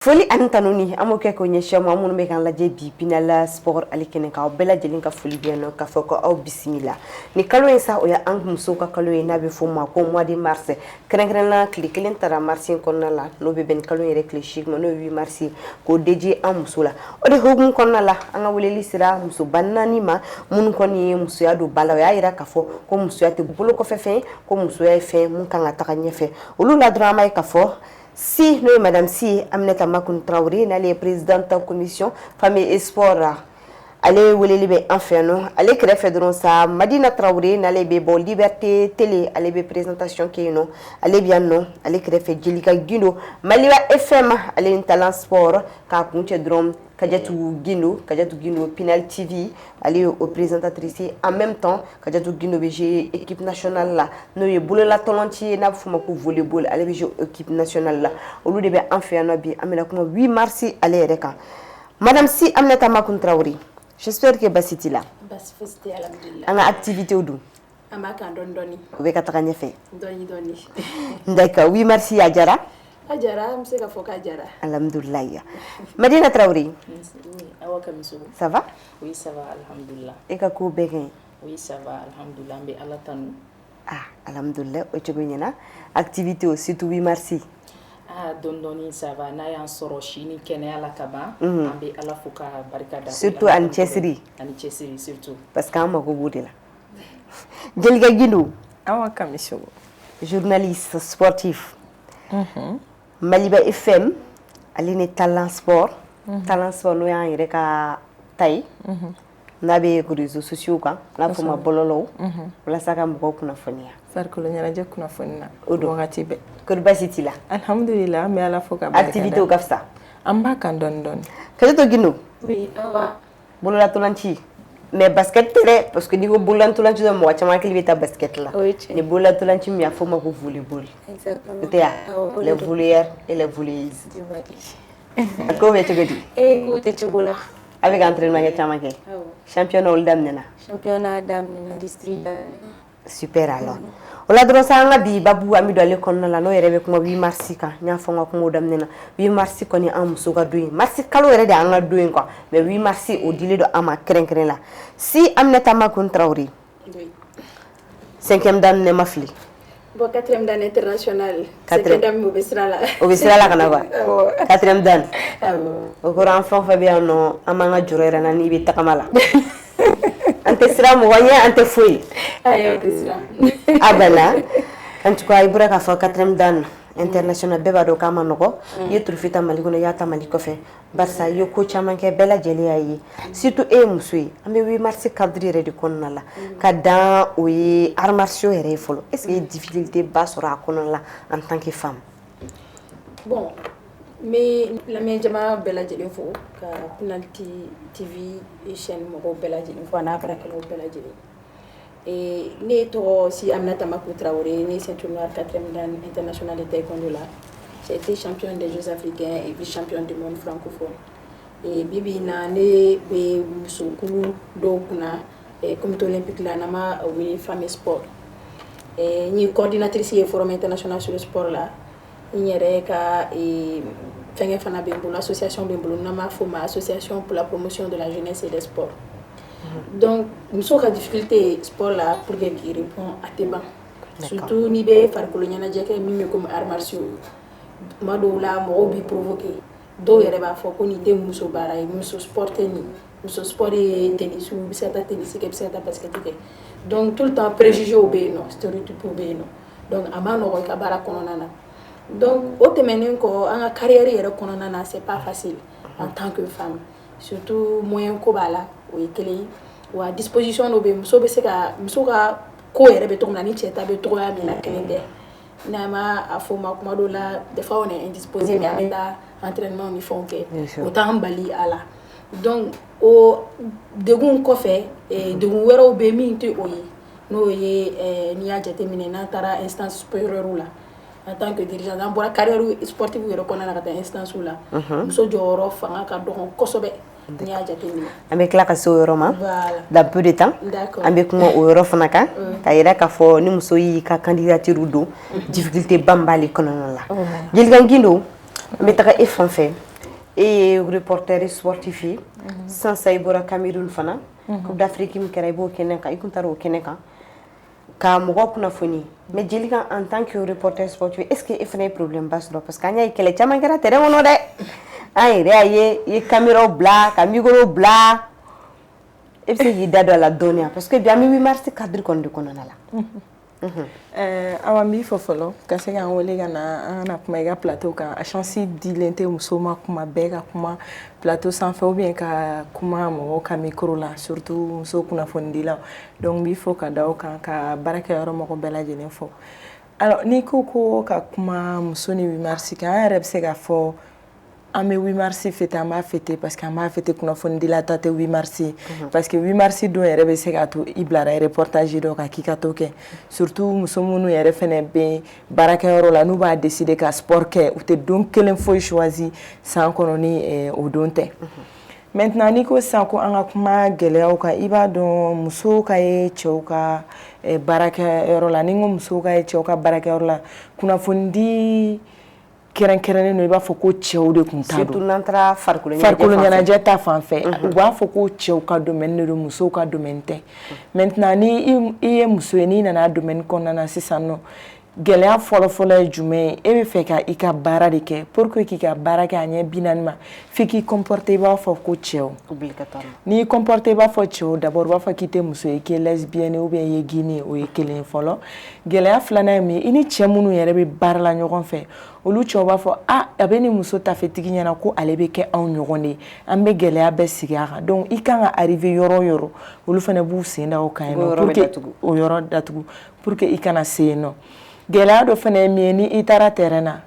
Foli ani tanuni, an b'o kɛ k'o ɲɛsin aw ma minnu bɛ k'an lajɛ bi Pinal Sport ale kɛnɛ kan. Aw bɛɛ lajɛlen ka foli bɛ yan nɔ, k'a fɔ ko aw bisimila. Ni kalo in sa, o ye an musow ka kalo ye, n'a bɛ fɔ o ma ko mois de mars. Kɛrɛnkɛrɛnnenya, tile kelen tara mars in kɔnɔna la, n'o bɛ bɛn ni kalo yɛrɛ tile 8 ma, n'o ye 8 mars ye, k'o dédié an muso la. O de hukumu kɔnɔna la, an ka weleli sera musoba naani ma, minnu kɔni ye musoya don ba la. O y'a jira k'a fɔ ko musoya tɛ bolo kɔfɛ fɛn ye, ko musoya ye fɛn mun kan ka taga ɲɛfɛ. Olu la dɔrɔn, an b'a ye k'a fɔ si n'o ye madame Si Aminata Makun Traoré, n'ale ye présidente commission famille et sport, ale weleli bɛ an fɛ yan nɔ. Ale kɛrɛfɛ dɔrɔn sa, Madina Traoré, n'ale bɛ bɔ Liberté Télé, ale bɛ présentation kɛ yen nɔ, ale bɛ yan nɔ. Ale kɛrɛfɛ, Jelika Gindo, Maliba FM, ale ni Talent Sport. K'a kun cɛ dɔrɔn, Kadiatou Gindo, Kadiatou Gindo, Pinal TV, ale ye o présentatrice. En même temps, Kadiatou Gindo bɛ jouer équipe nationale la, n'o ye bololatɔlɔnci ye, n'a bɛ f'o ma ko volleyball. Ale bɛ jouer équipe nationale la. Olu de bɛ an fɛ yan nɔ bi. An bɛna kuma 8 mars ale yɛrɛ kan. Madame Si Aminata Makun Traoré, j'espère que basi t'i la. Basi fosi tɛ, alhamdulillah. An ka activité dun? An b'a kan dɔɔni dɔɔni. O bɛ ka taga ɲɛfɛ? Dɔɔni dɔɔni. D'accord, 8 mars a diyara? A diyara, an bɛ se ka fɔ k'a diyara. Alhamdulillah. Madina Traoré. Oui, Awa Kamisogo. Ça va? Oui, ça va, alhamdulillah. E ka ko bɛɛ ka ɲi? Oui, ça va, alhamdulillah. An bɛ Ala tanu. Ah, alhamdulillah, o cogo ɲɛna. Activité o, surtout 8 mars. Ah, dɔɔni dɔɔni, ça va. N'a y'an sɔrɔ si ni kɛnɛya la ka ban, an bɛ Ala fo ka barika da. Surtout ani cɛsiri. Ani cɛsiri surtout. Parce que an mago b'o de la. Jelika Gindo. Awa Kamisogo. Journaliste sportif. Maliba FM, ale ni Talent Sport. Talent Sport, n'o y'an yɛrɛ ka ta ye, n'a bɛ réseaux sociaux kan, n'a bɛ f'o ma bɔlɔlɔw, walasa ka mɔgɔw kunnafoniya. Farikolo ɲɛnajɛ kunnafoni na. O don. Wagati bɛɛ. Kori baasi t'i la? Alhamdulillah, an bɛ Ala fo ka barika da. Activité ka fisa? An b'a kan dɔɔni dɔɔni. Kadiatou Gindo. Oui, Awa. Bololatɔlanci, mais basket tɛ dɛ, parce que n'i ko bololatɔlanci dɔrɔn, mɔgɔ caman hakili bɛ taa basket la. O ye tiɲɛ. Ni bololatɔlanci min, a fɔ o ma ko volleyball. Exactement. O tɛ yan? Awɔ, o les de don. volleyeurs et les volleyeuses. A ko bɛ cogo di? Ee, k'o tɛ cogo la. A bɛ ka entraînement kɛ caman kɛ? Awɔ. Championnat olu daminɛna? Championnat daminɛna, district daminɛna. Super. Alors, o la dɔrɔn sa, an ka bi babu, an bɛ don ale kɔnɔna la, n'o yɛrɛ bɛ kuma 8 mars kan. N y'a fɔ n ka kumaw daminɛ na, 8 mars kɔni, an muso ka don ye. Mars kalo yɛrɛ de y'an ka don ye quoi, mais 8 mars, o dilen don an ma kɛrɛnkɛrɛn la. Si Aminata Makun Traoré. Oui. Cinquième dan, ne ma fili? Bon, quatrième dan international. Quatrième. Cinquième dan, o bɛ sira la. O bɛ sira la ka na quoi. Awɔ. Quatrième dan. Awɔ. O kɔrɔ, an fɛn o fɛn bɛ yan nɔ, an b'an ka jɔrɔ yɛrɛ na n'i bɛ tagama la, an tɛ siran mɔgɔ ɲɛ, an tɛ foyi. Ayi, o tɛ siran. Abala, en tout cas, i bɔra k'a fɔ quatrième dan international, bɛɛ b'a dɔn k'a ma nɔgɔ. I ye trophée ta Mali kɔnɔ, i y'a ta Mali kɔfɛ, barisa i ye ko caman kɛ, bɛɛ lajɛlen y'a ye. Surtout e ye muso ye. An bɛ 8 mars cadre yɛrɛ de kɔnɔna la, ka dan o ye arts martiaux yɛrɛ ye fɔlɔ. Est ce que i ye difficulté ba sɔrɔ a kɔnɔna la en tant que femme? Bon, n bɛ lamɛn jama bɛɛ lajɛlen fo, ka Pinal TV chaîne mɔgɔw bɛɛ lajɛlen fo, a n'a baarakɛlaw bɛɛ lajɛlen. Ne tɔgɔ Si Aminata Makou Traoré, ne ceinture noire quatrième dan international de taekwondo la. J'ai été championne des Jeux africains et vice-championne du monde francophone. Et bi bi in na, ne bɛ musokulu dɔw kunna comité olympique la, n'an b'a wele femme sport. N ye coordinatrice ye forum international sur le sport la. N yɛrɛ ka fɛngɛ fana bɛ n bolo, association bɛ n bolo, n'an b'a fɔ o ma association pour la promotion de la jeunesse et des sports. Donc muso ka difficulté sport la, pour que k'i répond, a tɛ ban, surtout n'i bɛ farikolo ɲɛnajɛ kɛ min bɛ komi arts martiaux. Tuma dɔw la, mɔgɔw b'i provoquer, dɔw yɛrɛ b'a fɔ ko nin tɛ muso baara ye, muso sport tɛ nin, muso sport ye tennis, i bɛ se ka taa tennis kɛ, i bɛ se ka taa basket kɛ. Donc tout le temps, préjugés bɛ yen nɔ, stéréotypes bɛ yen nɔ, donc a ma nɔgɔn i ka baara kɔnɔna na. Donc o tɛmɛnen kɔ, an ka carrière yɛrɛ kɔnɔna na, c'est pas facile en tant que femme, surtout moyen ko b'a la, o ye kelen ye. Wa disposition dɔ bɛ yen, muso bɛ se ka, muso ka ko yɛrɛ bɛ cogo min na ni cɛ ta bɛ cogoya min na, kelen tɛ. N'an b'a a fɔ o ma, kuma dɔw la, des fois on est indisposé, mais an bɛ taa entraînement ni fɛnw kɛ, o t'an bali a la. Donc o degun kɔfɛ, degun wɛrɛw bɛ yen min tɛ o ye, n'o ye n'i y'a jateminɛ, n'an taara instance supérieure la en tant que dirigeant, n'an bɔra carrière sportive yɛrɛ kɔnɔna na ka taa instance la, muso jɔyɔrɔ fanga ka dɔgɔ kosɛbɛ, n'i y'a jateminɛ. An bɛ tila ka se o yɔrɔ ma. Voilà. Dans peu de temps. D'accord. An bɛ kuma o yɔrɔ fana kan, ka yira k'a fɔ ni muso y'i ka candidature don, difficulté ba min b'ale kɔnɔna la. Jelikan Gindo, an bɛ taga e fan fɛ. E ye reporter sportif ye. Sisan sa, i bɔra Cameroun fana, Coupe d'Afrique min kɛra, i b'o kɛnɛ kan, i kun taara o kɛnɛ kan ka mɔgɔ kunnafoni. Mais Jelika, en tant que reporter sportif, est ce que e fana ye problème ba sɔrɔ? Parce que an y'a ye, kɛlɛ caman kɛra terrain kɔnɔ dɛ. An yɛrɛ y'a ye, i ye caméra bila ka micro bila. E bɛ se k'i da don a la dɔɔni? Parce que bi, an bɛ 8 mars cadre kɔni de kɔnɔna la. Awa, n b'i fɔ fɔlɔ ka se k'an wele ka na an kana kuma i ka plateau kan. A chance dilen tɛ musow ma kuma bɛɛ ka kuma plateau sanfɛ ou bien ka kuma mɔgɔw ka micro la, surtout muso kunnafonidilaw. Donc n b'i fɔ ka da o kan, ka baarakɛyɔrɔ mɔgɔ bɛɛ lajɛlen fɔ. Alors, n'i ko ka kuma muso ni 8 mars kan, an yɛrɛ bɛ se k'a fɔ an bɛ 8 mars fêter, an b'a fêter parce que an b'a fêter. Kunnafonidila ta tɛ 8 mars ye, parce que 8 mars don yɛrɛ bɛ se k'a to i bilara reportage dɔ kan k'i ka t'o kɛ, surtout muso minnu yɛrɛ fɛnɛ bɛ baarakɛyɔrɔ la, n'u b'a décider ka sport kɛ, u tɛ don kelen foyi choisi san kɔnɔ ni o don tɛ. Maintenant, n'i ko sisan ko an ka kuma gɛlɛyaw kan, i b'a dɔn musow ka ye cɛw ka baarakɛyɔrɔ la, ni n ko musow ka ye cɛw ka baarakɛyɔrɔ la, kunnafonidi kɛrɛnkɛrɛnnen don, i b'a fɔ ko cɛw de tun ta don. Surtout n'an taara farikolo farikolo ɲɛnajɛ ta fan fɛ, u b'a fɔ ko cɛw ka domaine de don, musow ka domaine tɛ. Maintenant, ni i ye muso ye, n'i nana domaine kɔnɔna na sisan nɔ, gɛlɛya fɔlɔ-fɔlɔ ye jumɛn ye? E bɛ fɛ ka i ka baara de kɛ. Pour que k'i ka baara kɛ a ɲɛ 40 ma, f'i k'i comporter i b'a fɔ ko cɛw. N'i comporter i b'a fɔ cɛw, d'abord u b'a fɔ k'i tɛ muso ye, k'i ye lesbienne ou bien i ye gay ye. O ye kelen ye fɔlɔ. Gɛlɛya filanan ye mun ye? I ni cɛ minnu yɛrɛ bɛ baara la ɲɔgɔn fɛ, olu cɛw b'a fɔ: a a bɛ nin muso tafetigi ɲɛna ko ale bɛ kɛ anw ɲɔgɔn de ye. An bɛ gɛlɛya bɛɛ sigi a kan. Donc i kan ka arriver yɔrɔ o yɔrɔ, olu fana b'u sen da o kan yen nɔ pour que o yɔrɔ datugu, pour que i kana se yen nɔ. Gɛlɛya dɔ fana ye min ye, ni i taara terrain na,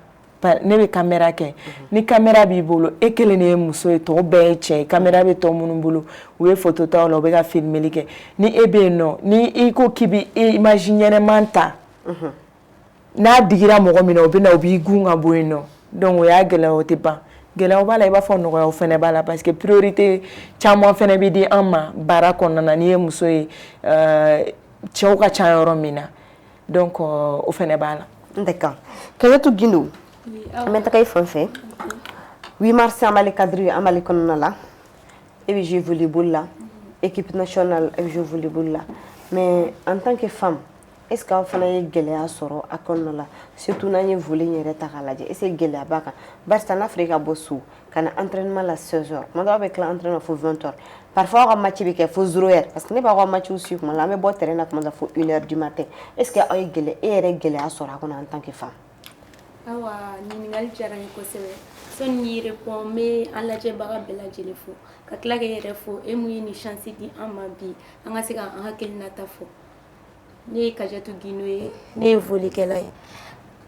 ne bɛ caméra kɛ, ni caméra b'i bolo, e kelen de ye muso ye, tɔw bɛɛ ye cɛ ye. Caméra bɛ tɔ minnu bolo, u ye photo taw la, u bɛ ka filmeli kɛ. Ni e bɛ yen nɔ, ni i ko k'i bɛ image ɲɛnɛman ta, n'a digira mɔgɔ min na, o bɛ na, o b'i gun ka bɔ yen nɔ. Donc o y'a gɛlɛya, o tɛ ban. Gɛlɛyaw b'a la, i b'a fɔ nɔgɔyaw fana b'a la, parce que priorité caman fana bɛ di an ma baara kɔnɔna na, n'i ye muso ye, cɛw ka ca yɔrɔ min na. Donc o fana b'a la. D'accord. Kadiatou Guindo, an bɛ taga i fan fɛ. 8 mars, an b'ale cadre, an b'ale kɔnɔna la. E bɛ jouer volleyball la, équipe nationale, e bɛ jouer volleyball la. Mais en tant que femme, est ce que aw fana ye gɛlɛya sɔrɔ a kɔnɔna la? Surtout n'an ye volley in yɛrɛ ta k'a lajɛ, est ce que gɛlɛya b'a kan? Barisa n'a fɔra e ka bɔ so ka na entraînement la 16 heures, tuma dɔw aw bɛ tila entraînement fo 20 heures, parfois aw ka match bɛ kɛ fo 0 heure, parce que ne b'aw ka match suivre, tuma la an bɛ bɔ terrain na tuma dɔ fo 1 heure du matin. Est ce que aw ye gɛlɛya, e yɛrɛ gɛlɛya sɔrɔ a kɔnɔ en tant que femme? Awa, ɲininkali diyara n ye kosɛbɛ. Sɔnni k'i répond, n bɛ an lajɛbaga bɛɛ lajɛlen fo, ka tila k'e yɛrɛ fo, e mun ye nin chance di an ma bi an ka se ka an hakilinata fɔ. Ne ye Kadiatou Guindo ye, ne ye volley-kɛla ye.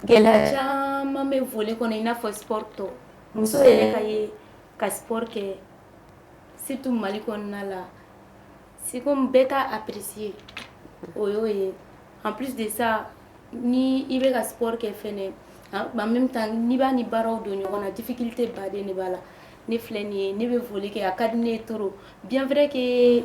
Gɛlɛya caman bɛ volley kɔnɔ, i n'a fɔ sport tɔ. Muso yɛrɛ ka ye ka sport kɛ, surtout Mali kɔnɔna la, c'est comme bɛɛ t'a apprécier, o y'o ye. En plus de ça, ni i bɛ ka sport kɛ fɛnɛ, en même temps n'i b'a ni baaraw don ɲɔgɔn na, difficulté baden de b'a la. Ne filɛ nin ye, ne bɛ volley kɛ, a ka di ne ye trop. Bien vrai que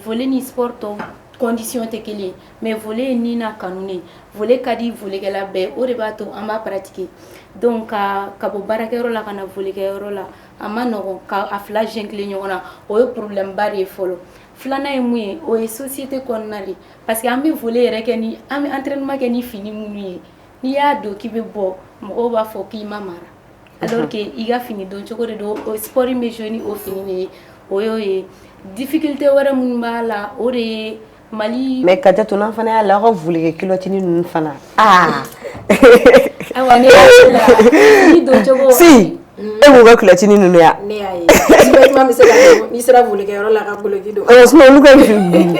volley ni sport tɔw condition tɛ kelen ye, mais volley ye ni n'a kanu de ye. Volley ka di volleykɛla bɛɛ, o de b'a to an b'a pratiquer. Donc ka bɔ baarakɛyɔrɔ la ka na volleykɛyɔrɔ la, a ma nɔgɔn ka a fila jongler ɲɔgɔn na. O ye problème ba de ye fɔlɔ. Filanan ye mun ye? O ye société kɔnɔna de, parce que an bɛ volley yɛrɛ kɛ ni an bɛ entraînement kɛ ni fini minnu ye, n'i y'a don k'i bɛ bɔ, mɔgɔw b'a fɔ k'i ma mara, alors que i ka fini don cogo de don. O sport in bɛ jouer ni o fini de ye. O y'o ye. Difficulté wɛrɛ minnu b'a la, o de ye Mali. Mais Kadiatou, n'an fana y'a la, aw ka volley kɛ culotte ninnu fana, aa. Ayiwa, ne hakili la ni don cogo. Si e b'u ka culotte ninnu ya. Ne y'a ye, sous-vêtement bɛ se ka don n'i sera volley-kɛyɔrɔ la ka culotte don. Sinon olu ka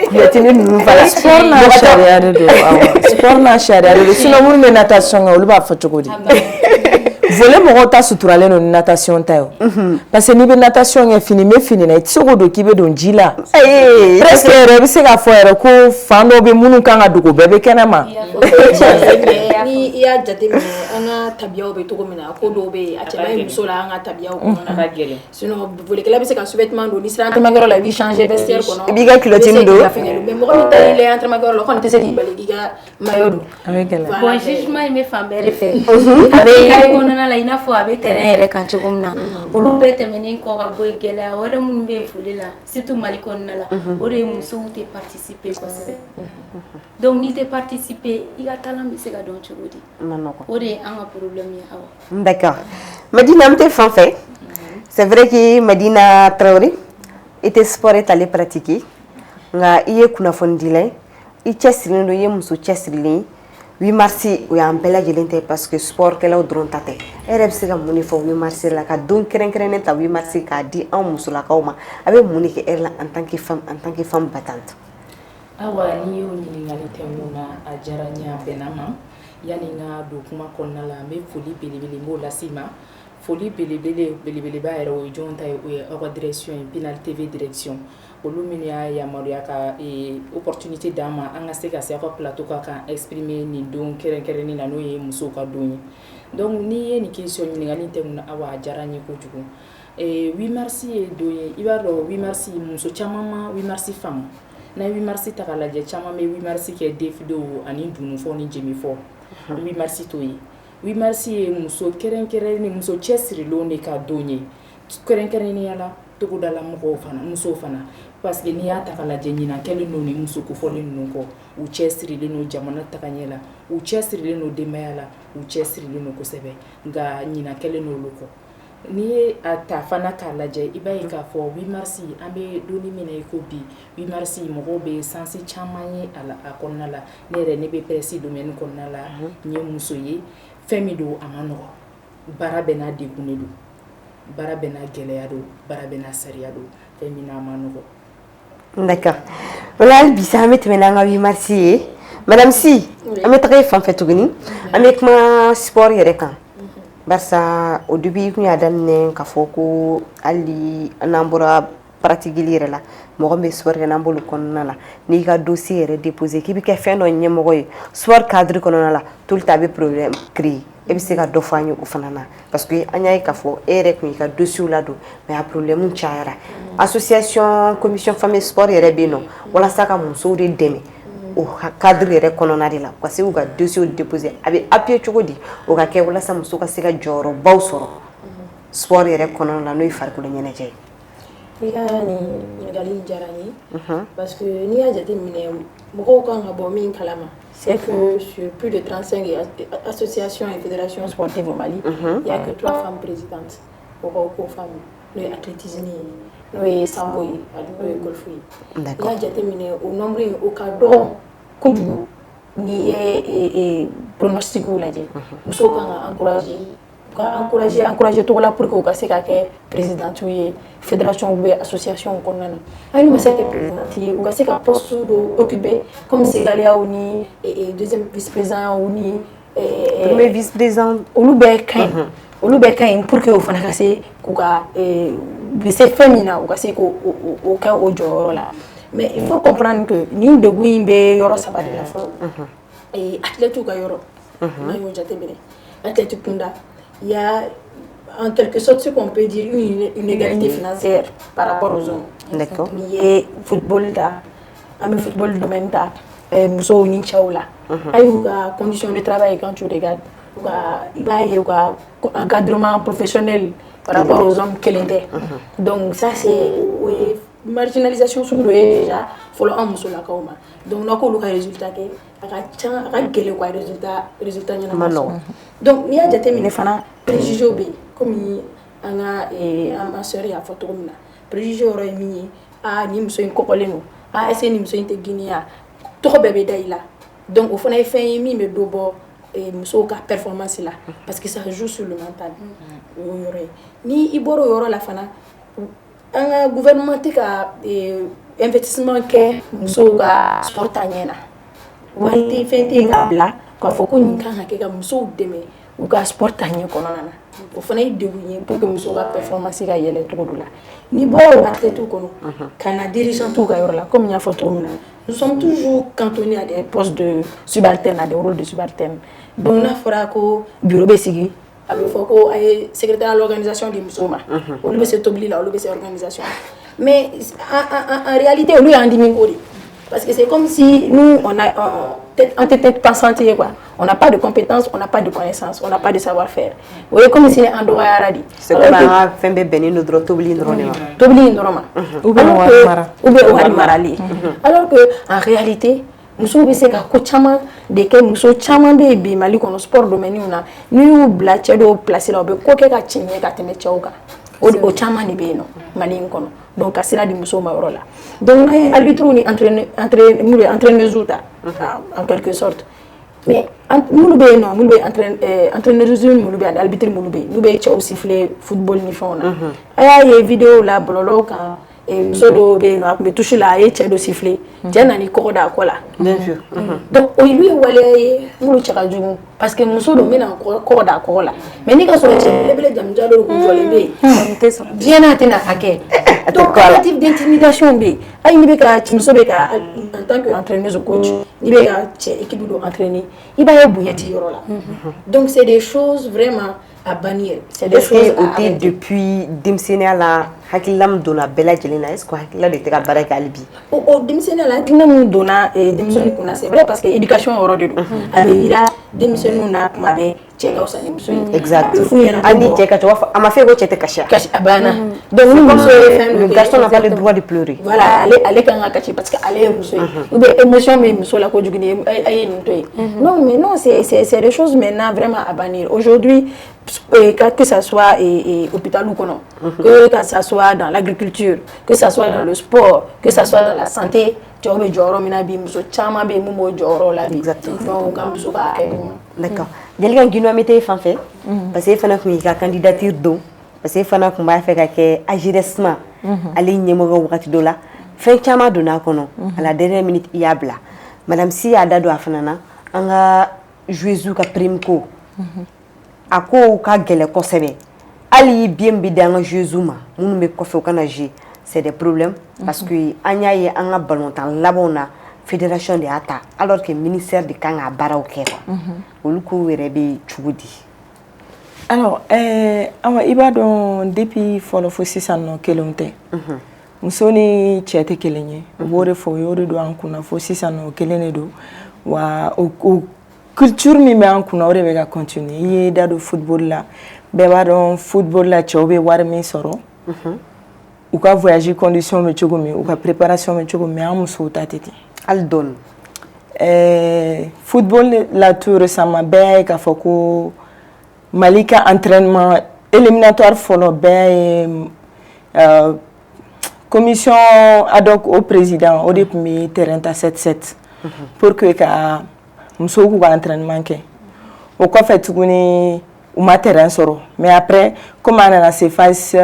culotte ninnu fana. Sport n'a sariya de don, awɔ, sport n'a sariya de don. Sinon minnu bɛ natation kɛ, olu b'a fɔ cogo di? Volley mɔgɔw ta suturalen don ni natation ta ye o, parce que n'i bɛ natation kɛ, fini bɛ fini na, i tɛ se k'o don k'i bɛ don ji la. Presque yɛrɛ, i bɛ se k'a fɔ yɛrɛ ko fan dɔw bɛ minnu kan ka dogo, bɛɛ bɛ kɛnɛ ma. Ni i y'a jateminɛ, an ka tabiyaw bɛ cogo min na, ko dɔw bɛ yen, a cɛ man ɲi muso la an ka tabiyaw kɔnɔna na. Sinon volley-kɛla bɛ se ka sous-vêtement don, n'i sera entraînement kɛyɔrɔ la, i b'i changer vestiaire kɔnɔ. I b'i ka culotte don. Mais mɔgɔ min ta y'i la entraînement kɛyɔrɔ la, o kɔni tɛ se k'i bali k'i ka maillot don. A bɛ gɛlɛya. Bon, jugement in bɛ fan bɛɛ de fɛ. A bɛ carré kɔnɔna kɔnɔna la, i n'a fɔ a bɛ terrain yɛrɛ kan cogo min na. Olu bɛɛ tɛmɛnen kɔ ka bɔ yen, gɛlɛya wɛrɛ minnu bɛ yen volley la, surtout Mali kɔnɔna la, o de ye musow tɛ participer kosɛbɛ. Donc n'i tɛ participer, i ka talent bɛ se ka dɔn cogo di? Ma nɔgɔn. O de ye an ka problème ye, Awa. D'accord. Madina, an bɛ taa fan fɛ. C'est vrai que Madina Traoré, i tɛ sport e t'ale pratiquer, nka i ye kunnafonidila ye, i cɛsirilen don, i ye muso cɛsirilen ye. 8 mars, o y'an bɛɛ lajɛlen ta, parce que sport kɛlaw dɔrɔn ta tɛ. E yɛrɛ bɛ se ka mun de fɔ 8 mars la, ka don kɛrɛnkɛrɛnnen ta 8 mars k'a di anw musolakaw ma? A bɛ mun de kɛ e yɛrɛ la en tant que femme, en tant que femme battante? Awa, n'i y'o ɲininkali kɛ mun na, a diyara n ye, a bɛnna ma. Yanni n ka don kuma kɔnɔna la, n bɛ foli belebele n b'o lase i ma. Foli belebele belebeleba yɛrɛ, o ye jɔn ta ye? O ye aw ka direction ye, Pinal TV direction, olu minnu y'a yamaruya ka opportunité d'an ma, an ka se ka se aw ka plateau kan ka exprimer nin don kɛrɛnkɛrɛnnen na, n'o ye musow ka don ye. Donc n'i ye nin question ɲininkali tɛ mun na, Awa, a diyara n ye kojugu. 8 mars ye don ye, i b'a dɔn, 8 mars, muso caman ma 8 mars faamu. N'a ye 8 mars ta k'a lajɛ, caman bɛ 8 mars kɛ défilé ani dununfɔ ni jemifɔ. 8 mars t'o ye. 8 mars ye muso kɛrɛnkɛrɛnnen, muso cɛsirilenw de ka don ye, kɛrɛnkɛrɛnnenya la togodala mɔgɔw fana, musow fana, parce que n'i y'a ta k'a lajɛ, ɲinan kɛlen don ni muso kofɔlen ninnu kɔ. U cɛsirilen don jamana tagaɲɛ la, u cɛsirilen don denbaya la, u cɛsirilen don kosɛbɛ, nka ɲinan kɛlen don olu kɔ. N'i ye a ta fana k'a lajɛ, i b'a ye k'a fɔ 8 mars, an bɛ don min na i ko bi, 8 mars, mɔgɔw bɛ sens caman ye a la, a kɔnɔna la. Ne yɛrɛ, ne bɛ presse domaine kɔnɔna la, n ye muso ye. Fɛn min don, a ma nɔgɔ. Baara bɛɛ n'a degun de don, baara bɛɛ n'a gɛlɛya don, baara bɛɛ n'a sariya don. Fɛn min n'a ma nɔgɔ. D'accord. O la, hali bi sa, an bɛ tɛmɛ n'an ka 8 mars ye. Madame Si, an bɛ taga e fan fɛ tuguni. An bɛ kuma sport yɛrɛ kan, barisa au début i kun y'a daminɛ k'a fɔ ko hali n'an bɔra pratique yɛrɛ la, mɔgɔ min bɛ sport kɛ, n'an b'olu kɔnɔna la, n'i ka dossier yɛrɛ déposé k'i bɛ kɛ fɛn dɔ ɲɛmɔgɔ ye sport cadre kɔnɔna la, tout le temps a bɛ problème créer. E bɛ se ka dɔ fɔ an ye o fana na? Parce que an y'a ye k'a fɔ e yɛrɛ kun y'i ka dossier ladon, mais a problème cayara. Association commission femme sport yɛrɛ bɛ yen nɔ walasa ka musow de dɛmɛ o cadre yɛrɛ kɔnɔna de la, u ka se k'u ka dossier déposer. A bɛ appuyer cogo di o ka kɛ walasa muso ka se ka jɔyɔrɔbaw sɔrɔ sport yɛrɛ kɔnɔna la, n'o ye farikolo ɲɛnajɛ ye? I ka nin ɲininkali in diyara n ye, parce que n'i y'a jateminɛ, mɔgɔw kan ka bɔ min kalama, c'est que sur plus de 35 associations et fédérations sportives au Mali, il n'y a que trois femmes présidentes. Mɔgɔw k'o faamu, n'o ye athlétisme ye, n'o ye sambo ye, ani n'o ye golf ye. N'i y'a jateminɛ, o nombre in, o ka dɔgɔ kojugu. N'i ye pronostic lajɛ, musow kan ka encourager, u ka encourager, encourager cogo la pour que u ka se ka kɛ présidente ye fédération ou bien association kɔnɔna na. Hali n'u ma se ka kɛ présidente ye, u ka se ka poste dɔ occuper comme secrétariat ni deuxième vice président ni premier vice président. Olu bɛɛ ka ɲi, olu bɛɛ ka ɲi pour que o fana ka se k'u ka bɛ se fɛn min na, u ka se k'o kɛ o jɔyɔrɔ la. Mais il faut comprendre que nin degun in bɛ yɔrɔ saba de la fɔlɔ. Athlètes ka yɔrɔ, n'an y'o jateminɛ, athlète kunda, il y a en quelque sorte ce qu'on peut dire une inégalité financière par rapport aux hommes. N'i ye football ta, an bɛ football domaine ta, musow ni cɛw la, hali u ka condition de travail, quand tu regardes, u ka, i b'a ye u ka encadrement professionnel par rapport aux hommes kelen tɛ. Donc ça, c'est o ye marginalisation sugu dɔ ye déjà fɔlɔ an musolakaw ma. Donc n'a k'olu ka résultat kɛ, a ka ca, a ka gɛlɛn u ka résultat ɲɛnama sɔrɔ. Donc n'i y'a jateminɛ fana, préjugés bɛ yen, komi an ka an sœur y'a fɔ cogo min na. Préjugé yɔrɔ ye min ye: aa, nin muso in kɔkɔlen don, aa, est ce que nin muso in tɛ girinya, tɔgɔ bɛɛ bɛ da i la. Donc o fana ye fɛn ye min bɛ dɔ bɔ musow ka performance la, parce que ça joue sur le mental. O y'o yɔrɔ ye. Ni i bɔra o yɔrɔ la fana, an ka gouvernement tɛ ka investissement kɛ musow ka sport ta ɲɛ na. Wari tɛ, fɛn tɛ yen k'a bila k'a fɔ ko nin kan ka kɛ ka musow dɛmɛ u ka sport ta ɲɛ kɔnɔna na. O fana ye degun ye pour que musow ka performance ka yɛlɛ cogo dɔ la. N'i bɔra o athlètes kɔnɔ ka na dirigeants ka yɔrɔ la, comme n y'a fɔ cogo min na, nous sommes toujours cantonnés à des postes de subalterne, à des rôles de subalterne. Donc n'a fɔra ko bureau bɛ sigi, a bɛ fɔ ko a ye secrétaire à l'organisation di musow ma, olu bɛ se tobili la, olu bɛ se organisation, mais en réalité olu y'an dimi ko de. Parce que c'est comme si nous, on a an tɛ tête pensante ye quoi. On n'a pas de compétences, on n'a pas de connaissances, on n'a pas de savoir-faire. O ye comme si an dɔgɔyara de. C'est comme an ka fɛn bɛɛ bɛnnen don dɔrɔn tobili in dɔrɔn de ma. Tobili in dɔrɔn ma. Ou bien wari mara. Ou bien wari marali. Alors que en réalité, musow bɛ se ka ko caman de kɛ. Muso caman bɛ yen bi Mali kɔnɔ, sport domaine na, n'i y'u bila cɛ dɔw place la, u bɛ ko kɛ ka ci ɲɛ ka tɛmɛ cɛw kan. O caman de bɛ yen nɔ Mali in kɔnɔ. Donc ka sira di musow ma yɔrɔ la. Donc n'an ye arbitre ni minnu bɛ entraîneuses ta en quelque sorte, mais minnu bɛ yen nɔ, minnu bɛ entraîneuses minnu bɛ yen ani arbitre minnu bɛ yen, n'u bɛ cɛw siffler football ni fɛnw na, a y'a ye vidéo la bɔlɔlɔw kan, muso dɔw bɛ yen nɔ, a tun bɛ touche la, a ye cɛ dɔ siffler, cɛ nana i kɔgɔ da a kɔ la. Bien sûr. Donc olu ye waleya ye minnu cɛ ka jugu, parce que muso don bɛna kɔgɔ da a kɔgɔ la, mais n'i ka sɔrɔ cɛ belebele jamujan dɔ kun jɔlen bɛ yen, diɲɛ n'a tɛna a kɛ. Donc tentative d'intimidation bɛ yen. Hali n'i bɛ ka muso bɛ ka, en tant que entraîneuse, coach, n'i bɛ ka cɛ équipe dɔ entraîner, i b'a ye bonya tɛ yɔrɔ la. Donc c'est des choses vraiment à bannir, c'est des Est-ce que choses o à tɛ arrêter. Depuis denmisɛnninya la, hakilila min donna bɛɛ lajɛlen na, est-ce que hakilila de tɛ ka baara kɛ hali bi? O denmisɛnninya la, hakilina min donna denmisɛnnin kunna, c'est vrai, parce que éducation yɔrɔ de don, a bɛ yira denmisɛnninw na tuma bɛɛ, cɛ ka fisa ni muso ye. Exact. A bɛ f'u ɲɛna. Hali ni cɛ ka ca, u b'a fɔ a ma fɔ e ko cɛ tɛ kasi. Kasi, a banna. Donc ni muso ye fɛn dɔ Le kɛ, garçon n'a pas le droit de pleurer. Voilà, ale kan ka kasi parce que ale ye muso ye, ou bien émotion bɛ muso la kojugu, ni a ye nin to yen. Non, mais non, c'est des choses maintenant vraiment à bannir aujourd'hui, que ça soit hôpital kɔnɔ, que ça soit dans l'agriculture, que ça soit dans le sport, que ça soit dans la santé. Cɛw bɛ jɔyɔrɔ min na bi, muso caman bɛ yen mun b'o jɔyɔrɔ la bi. Exactement. Donc ka muso ka hakɛ d'u ma. D'accord. Jalika Guino, an bɛ taa e fan fɛ, parce que e fana tun y'i ka candidature don, parce que e fana tun b'a fɛ ka kɛ AJRESMA ale ɲɛmɔgɔ wagati dɔ la. Fɛn caman donna a kɔnɔ, à la dernière minute i y'a bila. Madame Si y'a da don a fana na, an ka joueuses ka prime ko, a ko ka gɛlɛn kosɛbɛ. Hali bien bɛ di an ka joueuses ma minnu bɛ kɔfɛ, u kana jouer, c'est des problèmes, parce que an y'a ye an ka ballontan labanw na, fédération de y'a ta, alors que ministère de kan k'a baaraw kɛ quoi. Olu kow yɛrɛ bɛ cogo di? Alors, awa, i b'a dɔn, depuis fɔlɔ fo sisan nɔ, kelenw tɛ. Muso ni cɛ tɛ kelen ye. U b'o de fɔ, u y'o de don an kunna fo sisan nɔ, o kelen de don. Wa o culture min bɛ an kunna, o de bɛ ka continuer. I ye da don football la, bɛɛ b'a dɔn football la, cɛw bɛ wari min sɔrɔ, u ka voyage condition bɛ cogo min, u ka préparation bɛ cogo min, mais an musow ta tɛ ten. Hali dɔɔni. Football la, tout récemment, bɛɛ y'a ye k'a fɔ ko Mali ka entraînement éliminatoire fɔlɔ, bɛɛ ye commission ad hoc au président, o de tun bɛ terrain ta 7-7 pour que ka musow k'u ka entraînement kɛ. O kɔfɛ tuguni, u ma terrain sɔrɔ, mais après, comme a nana se phase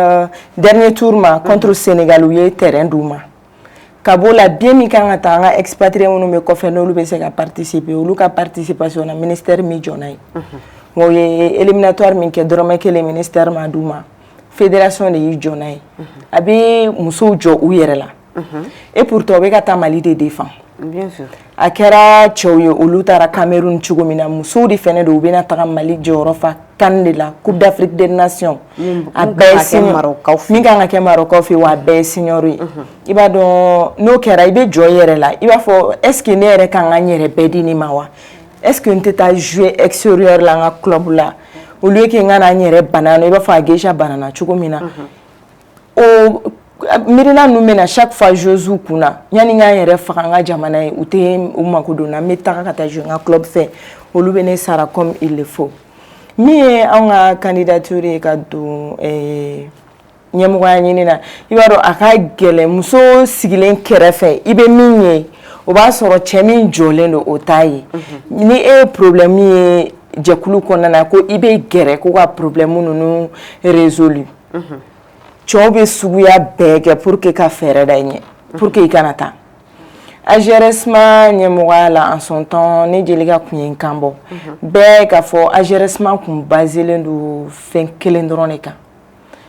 dernier tour ma contre Sénégal, u ye terrain d'u ma. Ka b'o la, bien min kan ka taa an ka expatrié minnu bɛ kɔfɛ, n'olu bɛ se ka participer, olu ka participation na, ministère min jɔ n'a ye, o ye éliminatoire min kɛ, dɔrɔmɛ kelen ministère ma d'u ma, fédération de y'i jɔ n'a ye. A bɛ musow jɔ u yɛrɛ la, et pourtant u bɛ ka taa Mali de défend. Bien sûr. A kɛra cɛw ye, olu taara Cameroun cogo min na, musow de fɛnɛ don, u bɛna taga Mali jɔyɔrɔ fa CAN de la, Coupe d'Afrique des Nations. A bɛɛ ye Marocaw fɛ. Min kan ka kɛ Marocaw fɛ, wa a bɛɛ ye senior ye. I b'a dɔn, n'o kɛra, i bɛ jɔ i yɛrɛ la, i b'a fɔ est ce que ne yɛrɛ kan ka n yɛrɛ bɛɛ di nin ma wa? Est ce que n tɛ taa jouer extérieur la, n ka club la, au lieu que n ka na n yɛrɛ bana i b'a fɔ a Geisha banana cogo min na? O miirina ninnu bɛ na chaque fois joueuse kunna: yanni n ka n yɛrɛ faga n ka jamana ye, u tɛ u mako don n na, n bɛ taga ka taa jouer n ka club fɛ, olu bɛ ne sara comme il le faut. Min ye anw ka candidature ye ka don ɲɛmɔgɔya ɲini na, i b'a dɔn a ka gɛlɛn. Muso sigilen kɛrɛfɛ, i bɛ min ye, o b'a sɔrɔ cɛ min jɔlen don, o t'a ye. Ni e ye problème ye jɛkulu kɔnɔna na, ko i bɛ gɛrɛ ko ka problème ninnu résolu, cɛw bɛ suguya bɛɛ kɛ pour que ka fɛɛrɛ da i ɲɛ pour que i kana taa AJRESMA ɲɛmɔgɔya la. En son temps, ne Jelika tun ye n kan bɔ bɛɛ k'a fɔ AJRESMA kun baselen don fɛn kelen dɔrɔn de kan: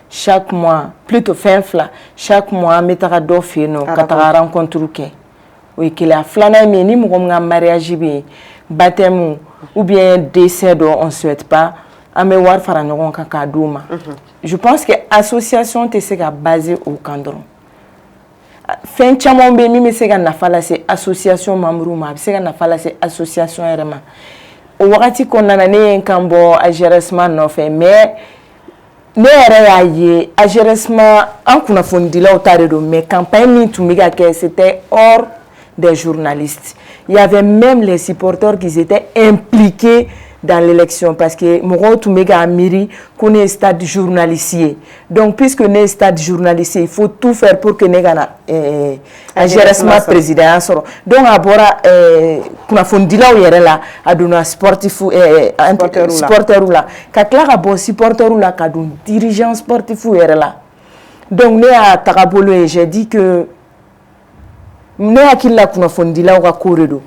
chaque mois, plutôt fɛn fila, chaque mois an bɛ taga dɔ fɛ yen nɔ ka taga rencontre kɛ. O ye kelen. A filanan ye min ye, ni mɔgɔ min ka mariage bɛ yen, baptême ou bien décès dɔ, on souhaite pas, an bɛ wari fara ɲɔgɔn kan k'a d'u ma. Je pense que association tɛ se ka baser o kan dɔrɔn. Fɛn caman bɛ min bɛ se ka nafa lase association membre ma, a bɛ se ka nafa lase association yɛrɛ ma. O wagati kɔnɔna na, ne ye n kan bɔ AJRSMA nɔfɛ, mais ne yɛrɛ y'a ye, AJRSMA, an kunnafonidilaw ta de don, mais campagne min tun bɛ ka kɛ, c'était hors des journalistes. Il y avait même les supporters qui étaient impliqués dans l'élection, parce que mɔgɔw tun bɛ k'a miiri ko ne ye stade journaliste ye. Donc puisque ne ye stade journaliste ye, il faut tout faire pour que ne ka na AJRSMA présidentya sɔrɔ. Donc a bɔra kunnafonidilaw yɛrɛ la, a donna sportif supporters la, ka tila ka bɔ supporters la ka don dirigeant sportif yɛrɛ la. Donc ne y'a tagabolo ye, j'ai dit que ne hakili la, kunnafonidilaw ka ko de don,